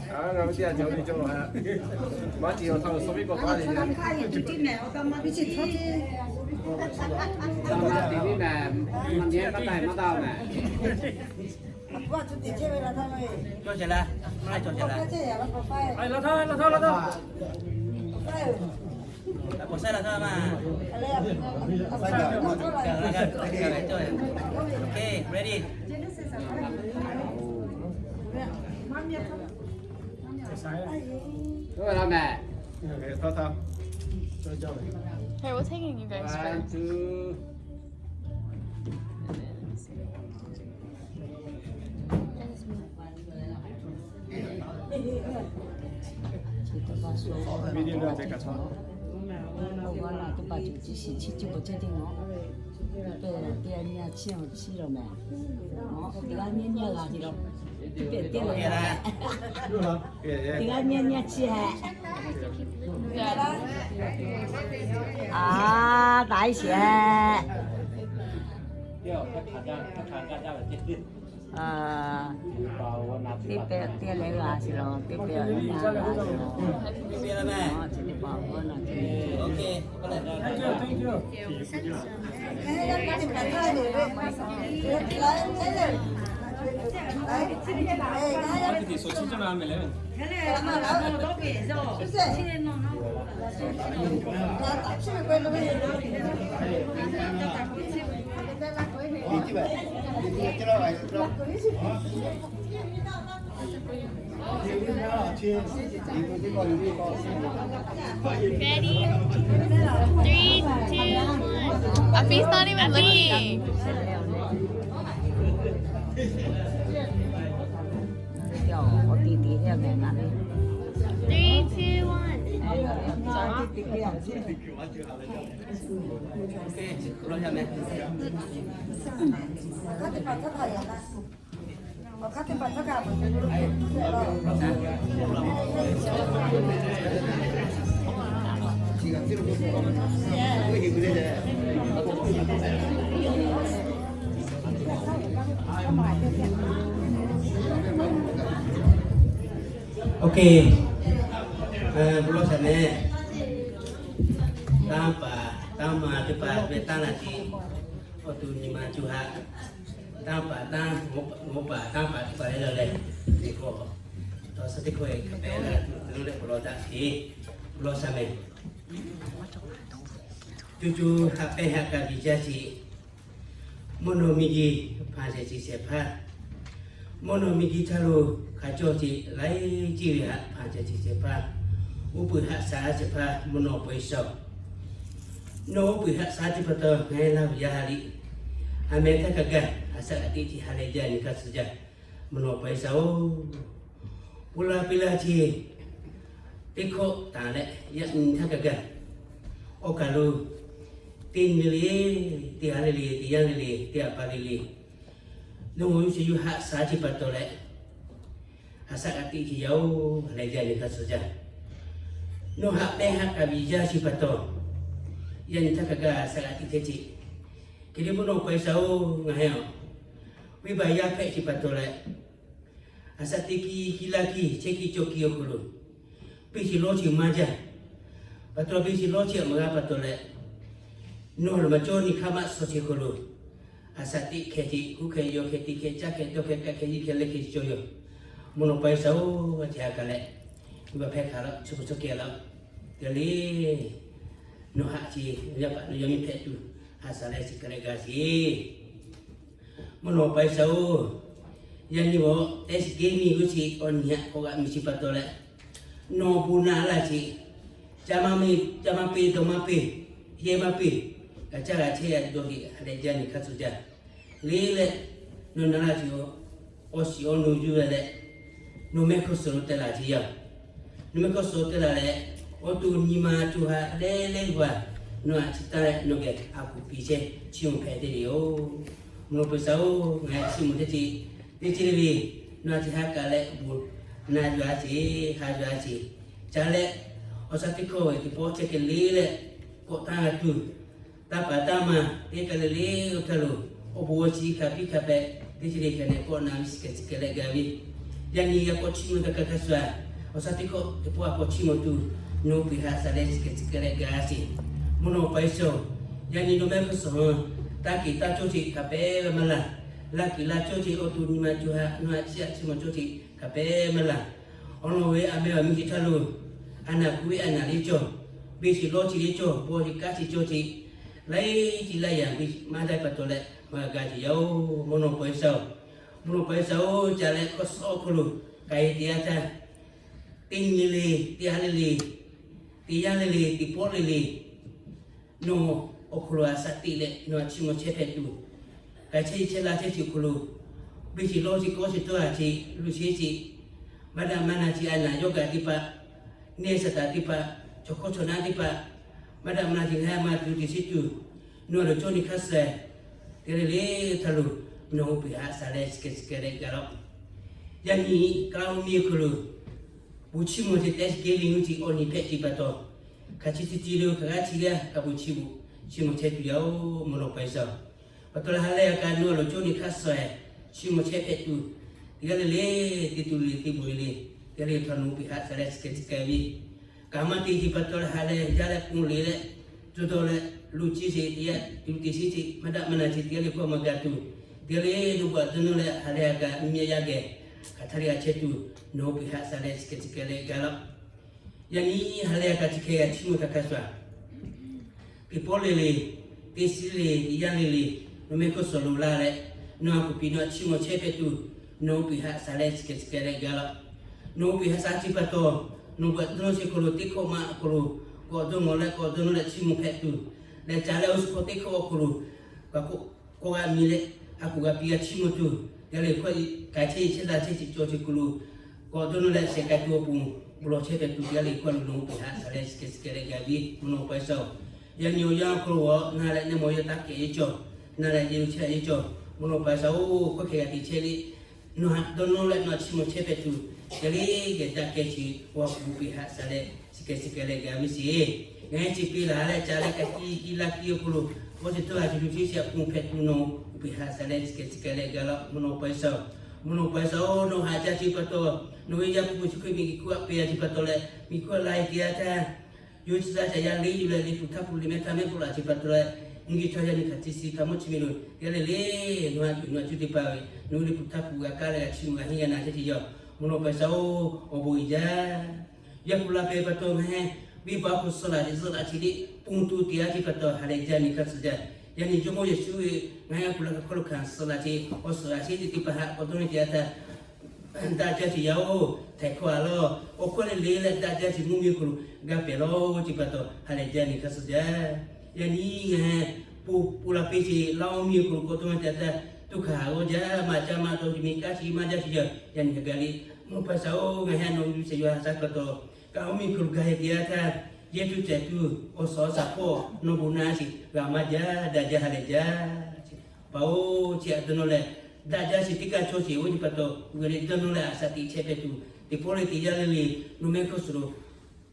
Cawˬ ceh la, maˇ cawˬ ceh la. Laˬ htaˇ, laˬ htaˇ, laˬ htaˇ. Awˬ hk'aw saiˉ laˬ htaˇ ma. Okay, ready. Hey, we're taking you guys first. Teˇ g'aˇ nyiˇ nyiˇ chi hehꞈ. A, taꞈ iˉ shiˍ hehꞈ. Teˇ pehˍ teˇ leh g'a shiˍ lo, teˇ pehˍ teˇ g'a shiˍ lo, teˇ pehˍ teˇ g'a shiˍ lo. Ready? Three, two, one. Api's not even looking. Three, two, one. Okay. Bon lawˇ shaˍ mehˍ. Tanˇ paˍ tanˇ ma teˇ hpaˍ ve tanˇ laˇ ce. Awˬ to nyi ma co ha. Tanˇ paˍ tanˇ, mvuhˇ paˍ tanˇ paˍ teˇ hpaˍ leh leh, teˇ hkawˇ, tawˇ suh teˇ hkawˇ e hk'a pehˍ la tuˬ te lo leh k'awꞈ lawˬ daꞈ ce. Bon lawˇ shaˍ mehˍ. Co co haꞈ pehˇ haꞈ kaꞈ biˬ jaˇ ce. Mvuhˇ naw miˬ guiˬ hpanˍ shehˍ ciˬ shehˍ hpaˇ, mvuhˇ naw miˬ guiˬ htaˇ lo hk'a cawˇ ce laiˉ ciˇ ve haꞈ hpanˍ shehˍ ciˬ shehˍ hpaˇ, uˉ peunˍ haꞈ shaˍ shehˍ hpaˇ mvuhˇ naw peuˬ e shaˍ. Nawˬ uˉ peunˍ haꞈ shaˍ teˇ pa taw ngaˬ hui Laˇ huˍ yaˇ ha liꞈ, a meh htaˇ kaꞈ gaˇ a shaꞈ g'a teˇ ce ha leh jaˇ nyi hk'aˇ suh jaˇ. Mvuhˇ naw peuˬ e shaˍ oˬ. Uˉ laˇ piˇ laˇ ce. Teˇ hkawˇ taˍ leh yaꞈ nyi htaˇ kaꞈ gaˇ. Awˬ kaˬ lo teˇ nyi le le, teˇ ha le le, teˇ yanˇ le le, teˇ ha pa le le, nawˬ hui shu yuˬ haꞈ shaˍ ce pa taw leh, a shaꞈ g'a teˇ ce yaˇ oˬ, ha leh jaˇ nyi hk'aˇ suh jaˇ. Nawˬ haꞈ pehˇ haꞈ kaꞈ biˬ jaˇ ce pa taw, yaꞈ nyi htaˇ kaꞈ gaˇ a shaꞈ g'a teˇ ce ce. Hk'e te mvuhˇ naw peuˬ e shaˍ oˬ, ngaˬ hui a, venˇ baˆ yaˇ hpehꞈ ce pa taw leh, a shaꞈ teˇ kiˇ kiˇ laˇ kiˇ chehˇ kiˇ cawˇ kiˇ awˬ hk'aw lo, piˇ shiˍ lawˇ chi maˇ jaˇ. Pa taw piˇ shiˍ lawˇ chi a maˬ g'a pa taw leh, nawˬ lehˬ maˬ cawˇ nyi hk'aˇ maˇ suh chi hk'aw lo, a shaꞈ teˇ hkeh ce, kuˇ hkeh, yawˇ hkeh, teˇ hkeh, caˇ hkeh, dawˇ hkeh, kaˆ hkeh, yiˇ hkeh, leh hkeh cawˇ yaˇ. Mvuhˇ naw peuˬ e shaˍ oˬ, a ce ha kaꞈ leh, venˇ baˆ hpehˇ hk'aˬ la, chi pa cawˇ kehˬ la. Te le, nawˬ haꞈ ce, yaˇ paˍ nawˬ yaˇ miˇ hpehꞈ tuˬ, haꞈ shaˍ leh chi hk'e leh gaˇ ce. Mvuhˇ naw peuˬ e shaˍ oˬ, yaˇ nyi g'awˇ tehꞈ shiˍ kehˉ miˇ g'uˇ chi awˬ nyi haꞈ k'awꞈ g'a miˬ chi pa taw leh, nawˬ bon naˆ laˇ ce. Ca maˇ miˇ, ca maˇ peˇ, dawˇ maˇ peˇ, yehˇ maˇ peˇ, g'a caˇ g'a chehˇ yaˇ dawˇ heꞈ ha leh jaˇ nyi hk'aˇ suh jaˇ. Le leh, nawˬ naˆ laˇ ce, awˬ shiˍ awˬ nu yuˬ leh leh, nawˬ mehˆ hkawˇ suhˍ lo teh laˬ ce yaˇ. Nawˬ mehˆ hkawˇ suhˍ lo teh laˬ leh, awˬ to nyi ma co ha leh leh g'a, nawˬ a chi taˇ leh nawˬ geh a kuˬ piˍ chehˇ chi awˬ hpehꞈ te le yoˬ. Mvuhˇ naw peuˬ e shaˍ oˬ, ngaˬ hui a chi mawˬ teˇ ce, teˇ ce le le, nawˬ a chi ha kaꞈ leh bon naˆ yuˬ a ce, ha yuˬ a ce. Ca leh, awˬ shaˍ teˇ hkawˇ ve teˇ pawˆ chehˇ kehˬ le leh, kawꞈ tanˇ g'a tuˬ, tanˇ paˍ tanˇ ma teˇ kaˬ le le awˬ htaˇ lo, awˬ bon awˬ shiˍ hk'a piˇ hk'a pehꞈ teˇ ce le hk'a nehˬ kawꞈ na ve shiˍ kehˬ chi hk'e leh gaˇ ve, Yaꞈ nyi g'a k'awꞈ chiˇ mvuh hk'a hk'a shuˍ-a, awˬ shaˉ teˇ hkawꞈ teˇ pawˆ a k'awꞈ chiˇ mvuh tuˬ, nawˬ hui hk'a shuˍ leh chi hk'e chi hk'e leh gaˬ sheˍ. Mvuhˇ naw pa Iˉsaˍreˍlaˆ, yaꞈ nyi nawˬ mehˆ hk'oˆ suhˍ taˇ keꞈ taˇ cawˇ sheˍ hk'a pehˉ ve maˇ laˬ. Laˇ keꞈ laˇ cawˇ sheˍ awˬ to nyi ma co ha nawˬ a ciˉ a chiˇ mvuh cawˇ sheˍ hk'a pehˉ maˇ laˬ. Awˬ lawn ve a meh awˬ miˇ chi htaˇ lo, a naˬ ku ve a naˬ le cawˬ, beˬ shiˍ lawˇ chi le cawˬ, paw chi kaˉ chi cawˇ sheˍ, laiˉ ceuˬ laiˉ yanˇ maˇ daꞈ pa taw leh maˇ g'a gaˬ sheˍ yaˇ-oˬ. Mvuhˇ naw pa Iˉsaˍreˍlaˆ-oˬ, mvuhˇ naw pa Iˉsaˍreˍlaˆ-oˬ, ca leh hkawˇ suhˉ awˬ hk'aw lo k'ai te yaˇ htaˇ, teˇ nyi le le, teˇ ha le le, teˇ yanˇ le le, teˇ pawˆ le le, nawˬ awˬ hk'aw lo a shaꞈ teꞈ leh nawˬ a chiˇ mvuh chehˇ hpehꞈ tuˬ, k'ai chehˇ chehˇ la chehˇ chi awˬ hk'aw lo, beˬ shiˍ lawˇ chi kawˇ chi tawˇ ha chi luˬ sheˍ chi, maˇ daꞈ maˇ na chi a naˬ yawˇ gaˬ teˇ hpaˍ, neˇ saˍtanˍ teˇ hpaˍ, chaw hkawˇ chaw naˉ teˇ hpaˍ, maˇ daꞈ maˇ na chi ngaˬ hui maˇ tuˬ te sheˍ tuˬ, nawˬ a loˍ cawˇ nyi hk'a shuˍ-eˬ, teˇ g'aˇ le le htaˇ lo nawˬ hui hk'a shuˍ leh chi hk'e chi hk'e leh gaˬ laˇ-oˬ. Yaꞈ nyi Kaˍlaˇ mvuhˇmiˬ hk'aw lo, bon chiˇ mvuh chi Thanksgiving g'uˇ chi awˬ nyi hpehꞈ ce pa taw, hk'aˬ chi chi ti lo hk'aˬ g'aˇ chi g'aˇ kaꞈ bon chiˇ mvuh, chiˇ mvuh chehˇ tuˬ yaˇ-oˬ. Mvuhˇ naw pa Iˉsaˍreˍlaˆ, pa taw leh ha lehˬ a kaꞈ nawˬ a loˍ cawˇ nyi hk'a shuˍ-eˬ, chiˇ mvuh chehˇ hpehꞈ tuˬ, teˇ g'aˇ le le, teˇ to le le, teˇ bon le le, teˇ g'aˇ le le htaˇ nawˬ hui hk'a shuˍ leh chi hk'e chi hk'e ve, kaꞈ maˇ te ce pa taw leh ha lehˬ jaˇ leh ponˬ le leh, co taw leh luˬ ciˇ sheˍ teˇ yanˇ tuˬ te sheˍ ce, maˇ daꞈ maˇ na chi teˇ g'aˇ le hkawˇ maˇ gaˬ tuˬ, teˇ g'aˇ le nawˬ hui a dawˇ nawˇ leh ha lehˬ a kaꞈ nyi meh yaˇ geh hk'aˬ htaˇ le g'a chehˇ tuˬ, nawˬ hui hk'a shuˍ leh chi hk'e chi hk'e leh gaˬ laˇ-oˬ. Yaꞈ nyi ha lehˬ a kaꞈ chi hk'e g'a chiˇ mvuh hk'a hk'a shuˍ-a, teˇ pawˆ le le, teˇ shiˉ le, teˇ yanˇ le le, nawˬ mehˆ hk'oˆ suhˍ lo la leh, nawˬ a kuˬ piˍ nawˬ a chiˇ mvuh chehˇ hpehꞈ tuˬ, nawˬ hui hk'a shuˍ leh chi hk'e chi hk'e leh gaˬ laˇ-oˬ. Nawˬ hui hk'a shuˍ chi pa taw, nawˬ hui a dawˇ nawˇ chi hk'aw lo teˇ hkawꞈ ma awˬ hk'aw lo, k'awꞈ dawˇ nawˇ leh k'awꞈ dawˇ nawˇ leh chiˇ mvuh hpehꞈ tuˬ, leh ca leh oˇ suhˍ hk'aw teˇ hkawꞈ awˬ hk'aw lo, k'awꞈ k'awꞈ g'a mi leh, a kuˬ g'a piˇ g'a chiˇ mvuh tuˬ, teˇ g'aˇ le hkawˇ k'ai chehˇ chehˇ la chehˇ chi cawˬ chi hk'aw lo, k'awꞈ dawˇ nawˇ leh shehˍ k'ai tuˬ awˬ pon, bon lawˬ chehˇ hpehꞈ tuˬ teˇ g'aˇ le hkawˇ lo nawˬ hui hk'a shuˍ leh chi hk'e chi hk'e leh gaˬ ve, mvuhˇ naw pa Iˉsaˍreˍlaˆ-oˬ. Yaꞈ nyi awˬ yanˇ awˬ hk'aw lo nawˬ leh nyi ma yawˇ taˇ kehˬ yeˇ cawˬ, nawˬ leh yehˬ lo chehˇ yeˇ cawˬ, mvuhˇ naw pa Iˉsaˍreˍlaˆ-oˬ, hkawˇ hk'e g'a te chehˇ le, nawˬ ha dawˇ nawˇ leh nawˬ a chiˇ mvuh chehˇ hpehꞈ tuˬ, teˇ g'aˇ le geh daꞈ kehˬ chi awˬ ha hpu hui hk'a shuˍ leh chi hk'e chi hk'e leh gaˬ ve sheˍ. Ngaˬ hui chi piˇ laˬ leh ca leh k'ai kiˇ kiˇ laˇ kiˇ awˬ hk'aw lo, k'awˇ chi tawˇ ha chi luˬ ciˇ sheˍ a ponˬ hpehꞈ tuˬ nawˬ hui hk'a shuˍ leh chi hk'e chi hk'e leh gaˬ laˇ-oˬ. Mvuhˇ naw pa Iˉsaˍreˍlaˆ-oˬ, mvuhˇ naw pa Iˉsaˍreˍlaˆ-oˬ, nawˬ haꞈ ca chi pa taw, nawˬ ve Yaˇ hpu Yeˍsuˆ Hkriꞈ miˬguiˬ hk'oˆ a peuˬ a chi pa taw leh, miˬguiˬ hk'oˆ a la e te a htaˇ, yawˇ chi taˇ ca yaˇ le yuˬ leh liꞈ hpu htaˇ hpu liꞈ mehˆ htaˇ mehˆ hpu laꞈ chi pa taw leh, nyi geh chaw yaˇ nyi hk'aˬ chi suh hk'a mvuhˇ chi ve lo teˇ g'aˇ le le, nawˬ a yuˬ nawˬ a cuˇ teˇ hpaˍ ve, nawˬ ve liꞈ hpu htaˇ hpu g'a kaˇ leh g'a chiˇ mvuh g'a henˇ g'a na chehˇ ce yaˇ-oˬ. Mvuhˇ naw pa Iˉsaˍreˍlaˆ-oˬ, awˬ bon uiˍ jaˇ. Yaˇ hpu la peuˬ pa taw ngaˬ hui venˇ baˆ hpu suh laꞈ ce zuhˆ laꞈ ce le ponˬ tuˬ te a chi pa taw ha lehˬ jaˇ nyi hk'a shuˍ jaˇ. Yaꞈ nyi Jawˇmawˇ Yeˍsuˆ ve ngaˬ hui a kuˬ la hk'aˬ hk'aw lo hkanˍ suh laꞈ ce awˬ suhˍ laꞈ ce teˇ teˇ hpaˍ haꞈ k'awꞈ dawˇ nawˇ te a htaˇ, daꞈ jaˇ ce yaˇ-oˬ, htaiˍ hkawˇ a lawˬ, awˬ hkawˇ le le leh daꞈ jaˇ ce mvuhˇ miˬ hk'aw lo g'a pehˬ laˇ-oˆ ce pa taw ha lehˬ jaˇ nyi hk'a shuˍ jaˇ. Yaꞈ nyi ngaˬ hui po po la peuˬ ce laˇ-oˬ, miˬ hk'aw lo k'awꞈ dawˇ nawˇ te a htaˇ, tuˇ hkanˍ g'awˇ jaˇ, maˇ caˇ maˇ taw ce, miˬ kaˉ ce maˇ jaˇ ce yaˇ. Yaꞈ nyi hk'a gaˬ le, mvuhˇ naw pa Iˉsaˍreˍlaˆ-oˬ, ngaˬ hui a nawˬ yuˬ sheˍ yuˬ haꞈ shaˉ pa taw, kaꞈ awˬ miˬ hk'aw lo gaˬ heh te a htaˇ, yehˬ tuˬ cehˬ tuˬ awˬ suhˍ awˬ shaˍ hpawˇ nawˬ bon na sheˍ g'a maˇ jaˇ, daꞈ jaˇ ha lehˬ jaˇ. Paˍ-oˬ, chi htaꞈ dawˇ nawˇ leh, daꞈ jaˇ sheˍ teˇ kaˇ cawˇ sheˍ oˇ ce pa taw, g'a le dawˇ nawˇ leh a shaꞈ teꞈ chehˇ hpehꞈ tuˬ, teˇ pawˆ le teˇ yanˇ le le, nawˬ mehˆ hk'oˆ suhˍ lo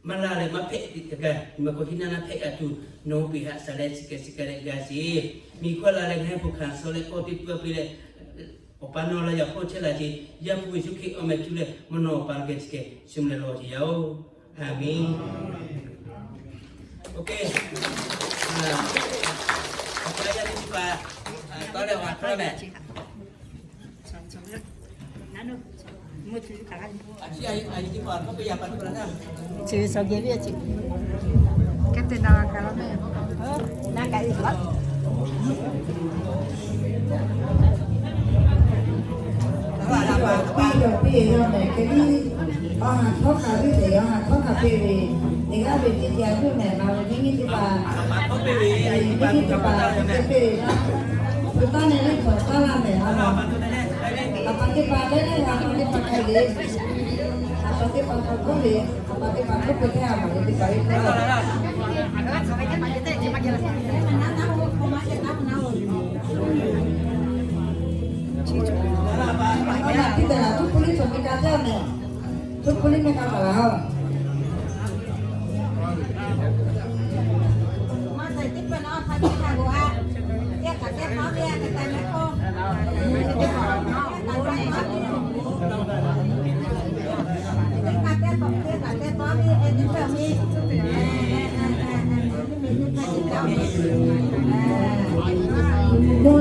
maˇ la leh maˇ hpehꞈ te kaꞈ, nyi ma hk'aw hiˉ naˇ naˇ hpehꞈ g'a tuˬ, nawˬ hui hk'a shuˍ leh chi hk'e chi hk'e leh g'a sheˍ. Miˬ hkawˇ la leh ngaˬ hui hpu hkanˍ suh leh k'awꞈ te tuˬ a peuˬ leh, Awˬ pa nawˬ la yaꞈ hpawˇ chehˇ la ce, Yaˇ hpu Yeˍsuˆ Hkriꞈ awˬ meh cuˇ leh mvuhˇ naw awˬ pa geh chi hk'e chiˇ mvuh leh lawˬ ce yaˇ-oˬ. Aˬ menˍ. Oˇ hk'e, awˬ pa yaˇ teˇ chi pa, tawˇ leh awˬ ha tawˇ meh. Piˇ lawˬ piˇ yawˇ mehˍ hk'e tiˉ, awˬ ha htawˇ hk'aˬ ve lehˬ, awˬ ha htawˇ hk'aˬ piˇ ve, teˇ g'aˇ ve teˇ jaˇ tuˬ mehˍ ma ve nyiˇ nyiˇ teˇ hpaˍ, nyiˇ nyiˇ teˇ hpaˍ teˇ piˇ ve, hpu taˇ ne ve htaꞈ taˇ laˇ mehˍ a laˬ. A pa teˇ hpaˍ lehˬ, a pa teˇ hpaˍ hk'e le, a pa teˇ hpaˍ hk'aˬ hk'oˆ ve, a pa teˇ hpaˍ hk'oˆ hk'e teˇ ha maˍ ve teˇ hpaˍ ve hk'e Awˬ laꞈ hk'aˇ teˇ hpaˍ tuˉ hpu liˇ cawˬ ve ka jaˇ mehˍ. Tuˉ hpu liˇ mehˍ ka maˍ laˇ-oˬ. Bon,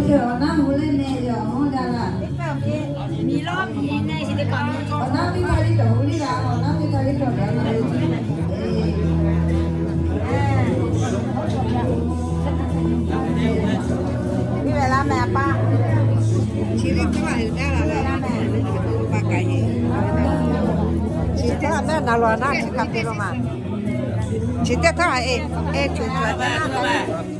awˬ naˉ hu leh meh yaˬ, hawˉ jaˇ laˇ. Awˬ naˉ teˇ hpaˍ liˇ cawˬ hu liˇ laˇ, awˬ naˉ teˇ hpaˍ liˇ cawˬ gaˬ la ve. Chi ve laˇ meh a pa. Chi liˇ teˇ hpaˍ uiˍ jaˇ la ve, pa kaꞈ yeˬ. Chi teˇ hpaˍ meh naˍ lawˬ naˉ chi hk'a te lo ma. Chi teˇ htaˇ e, e cuˬ cuˬ a te naˉ k'a ve.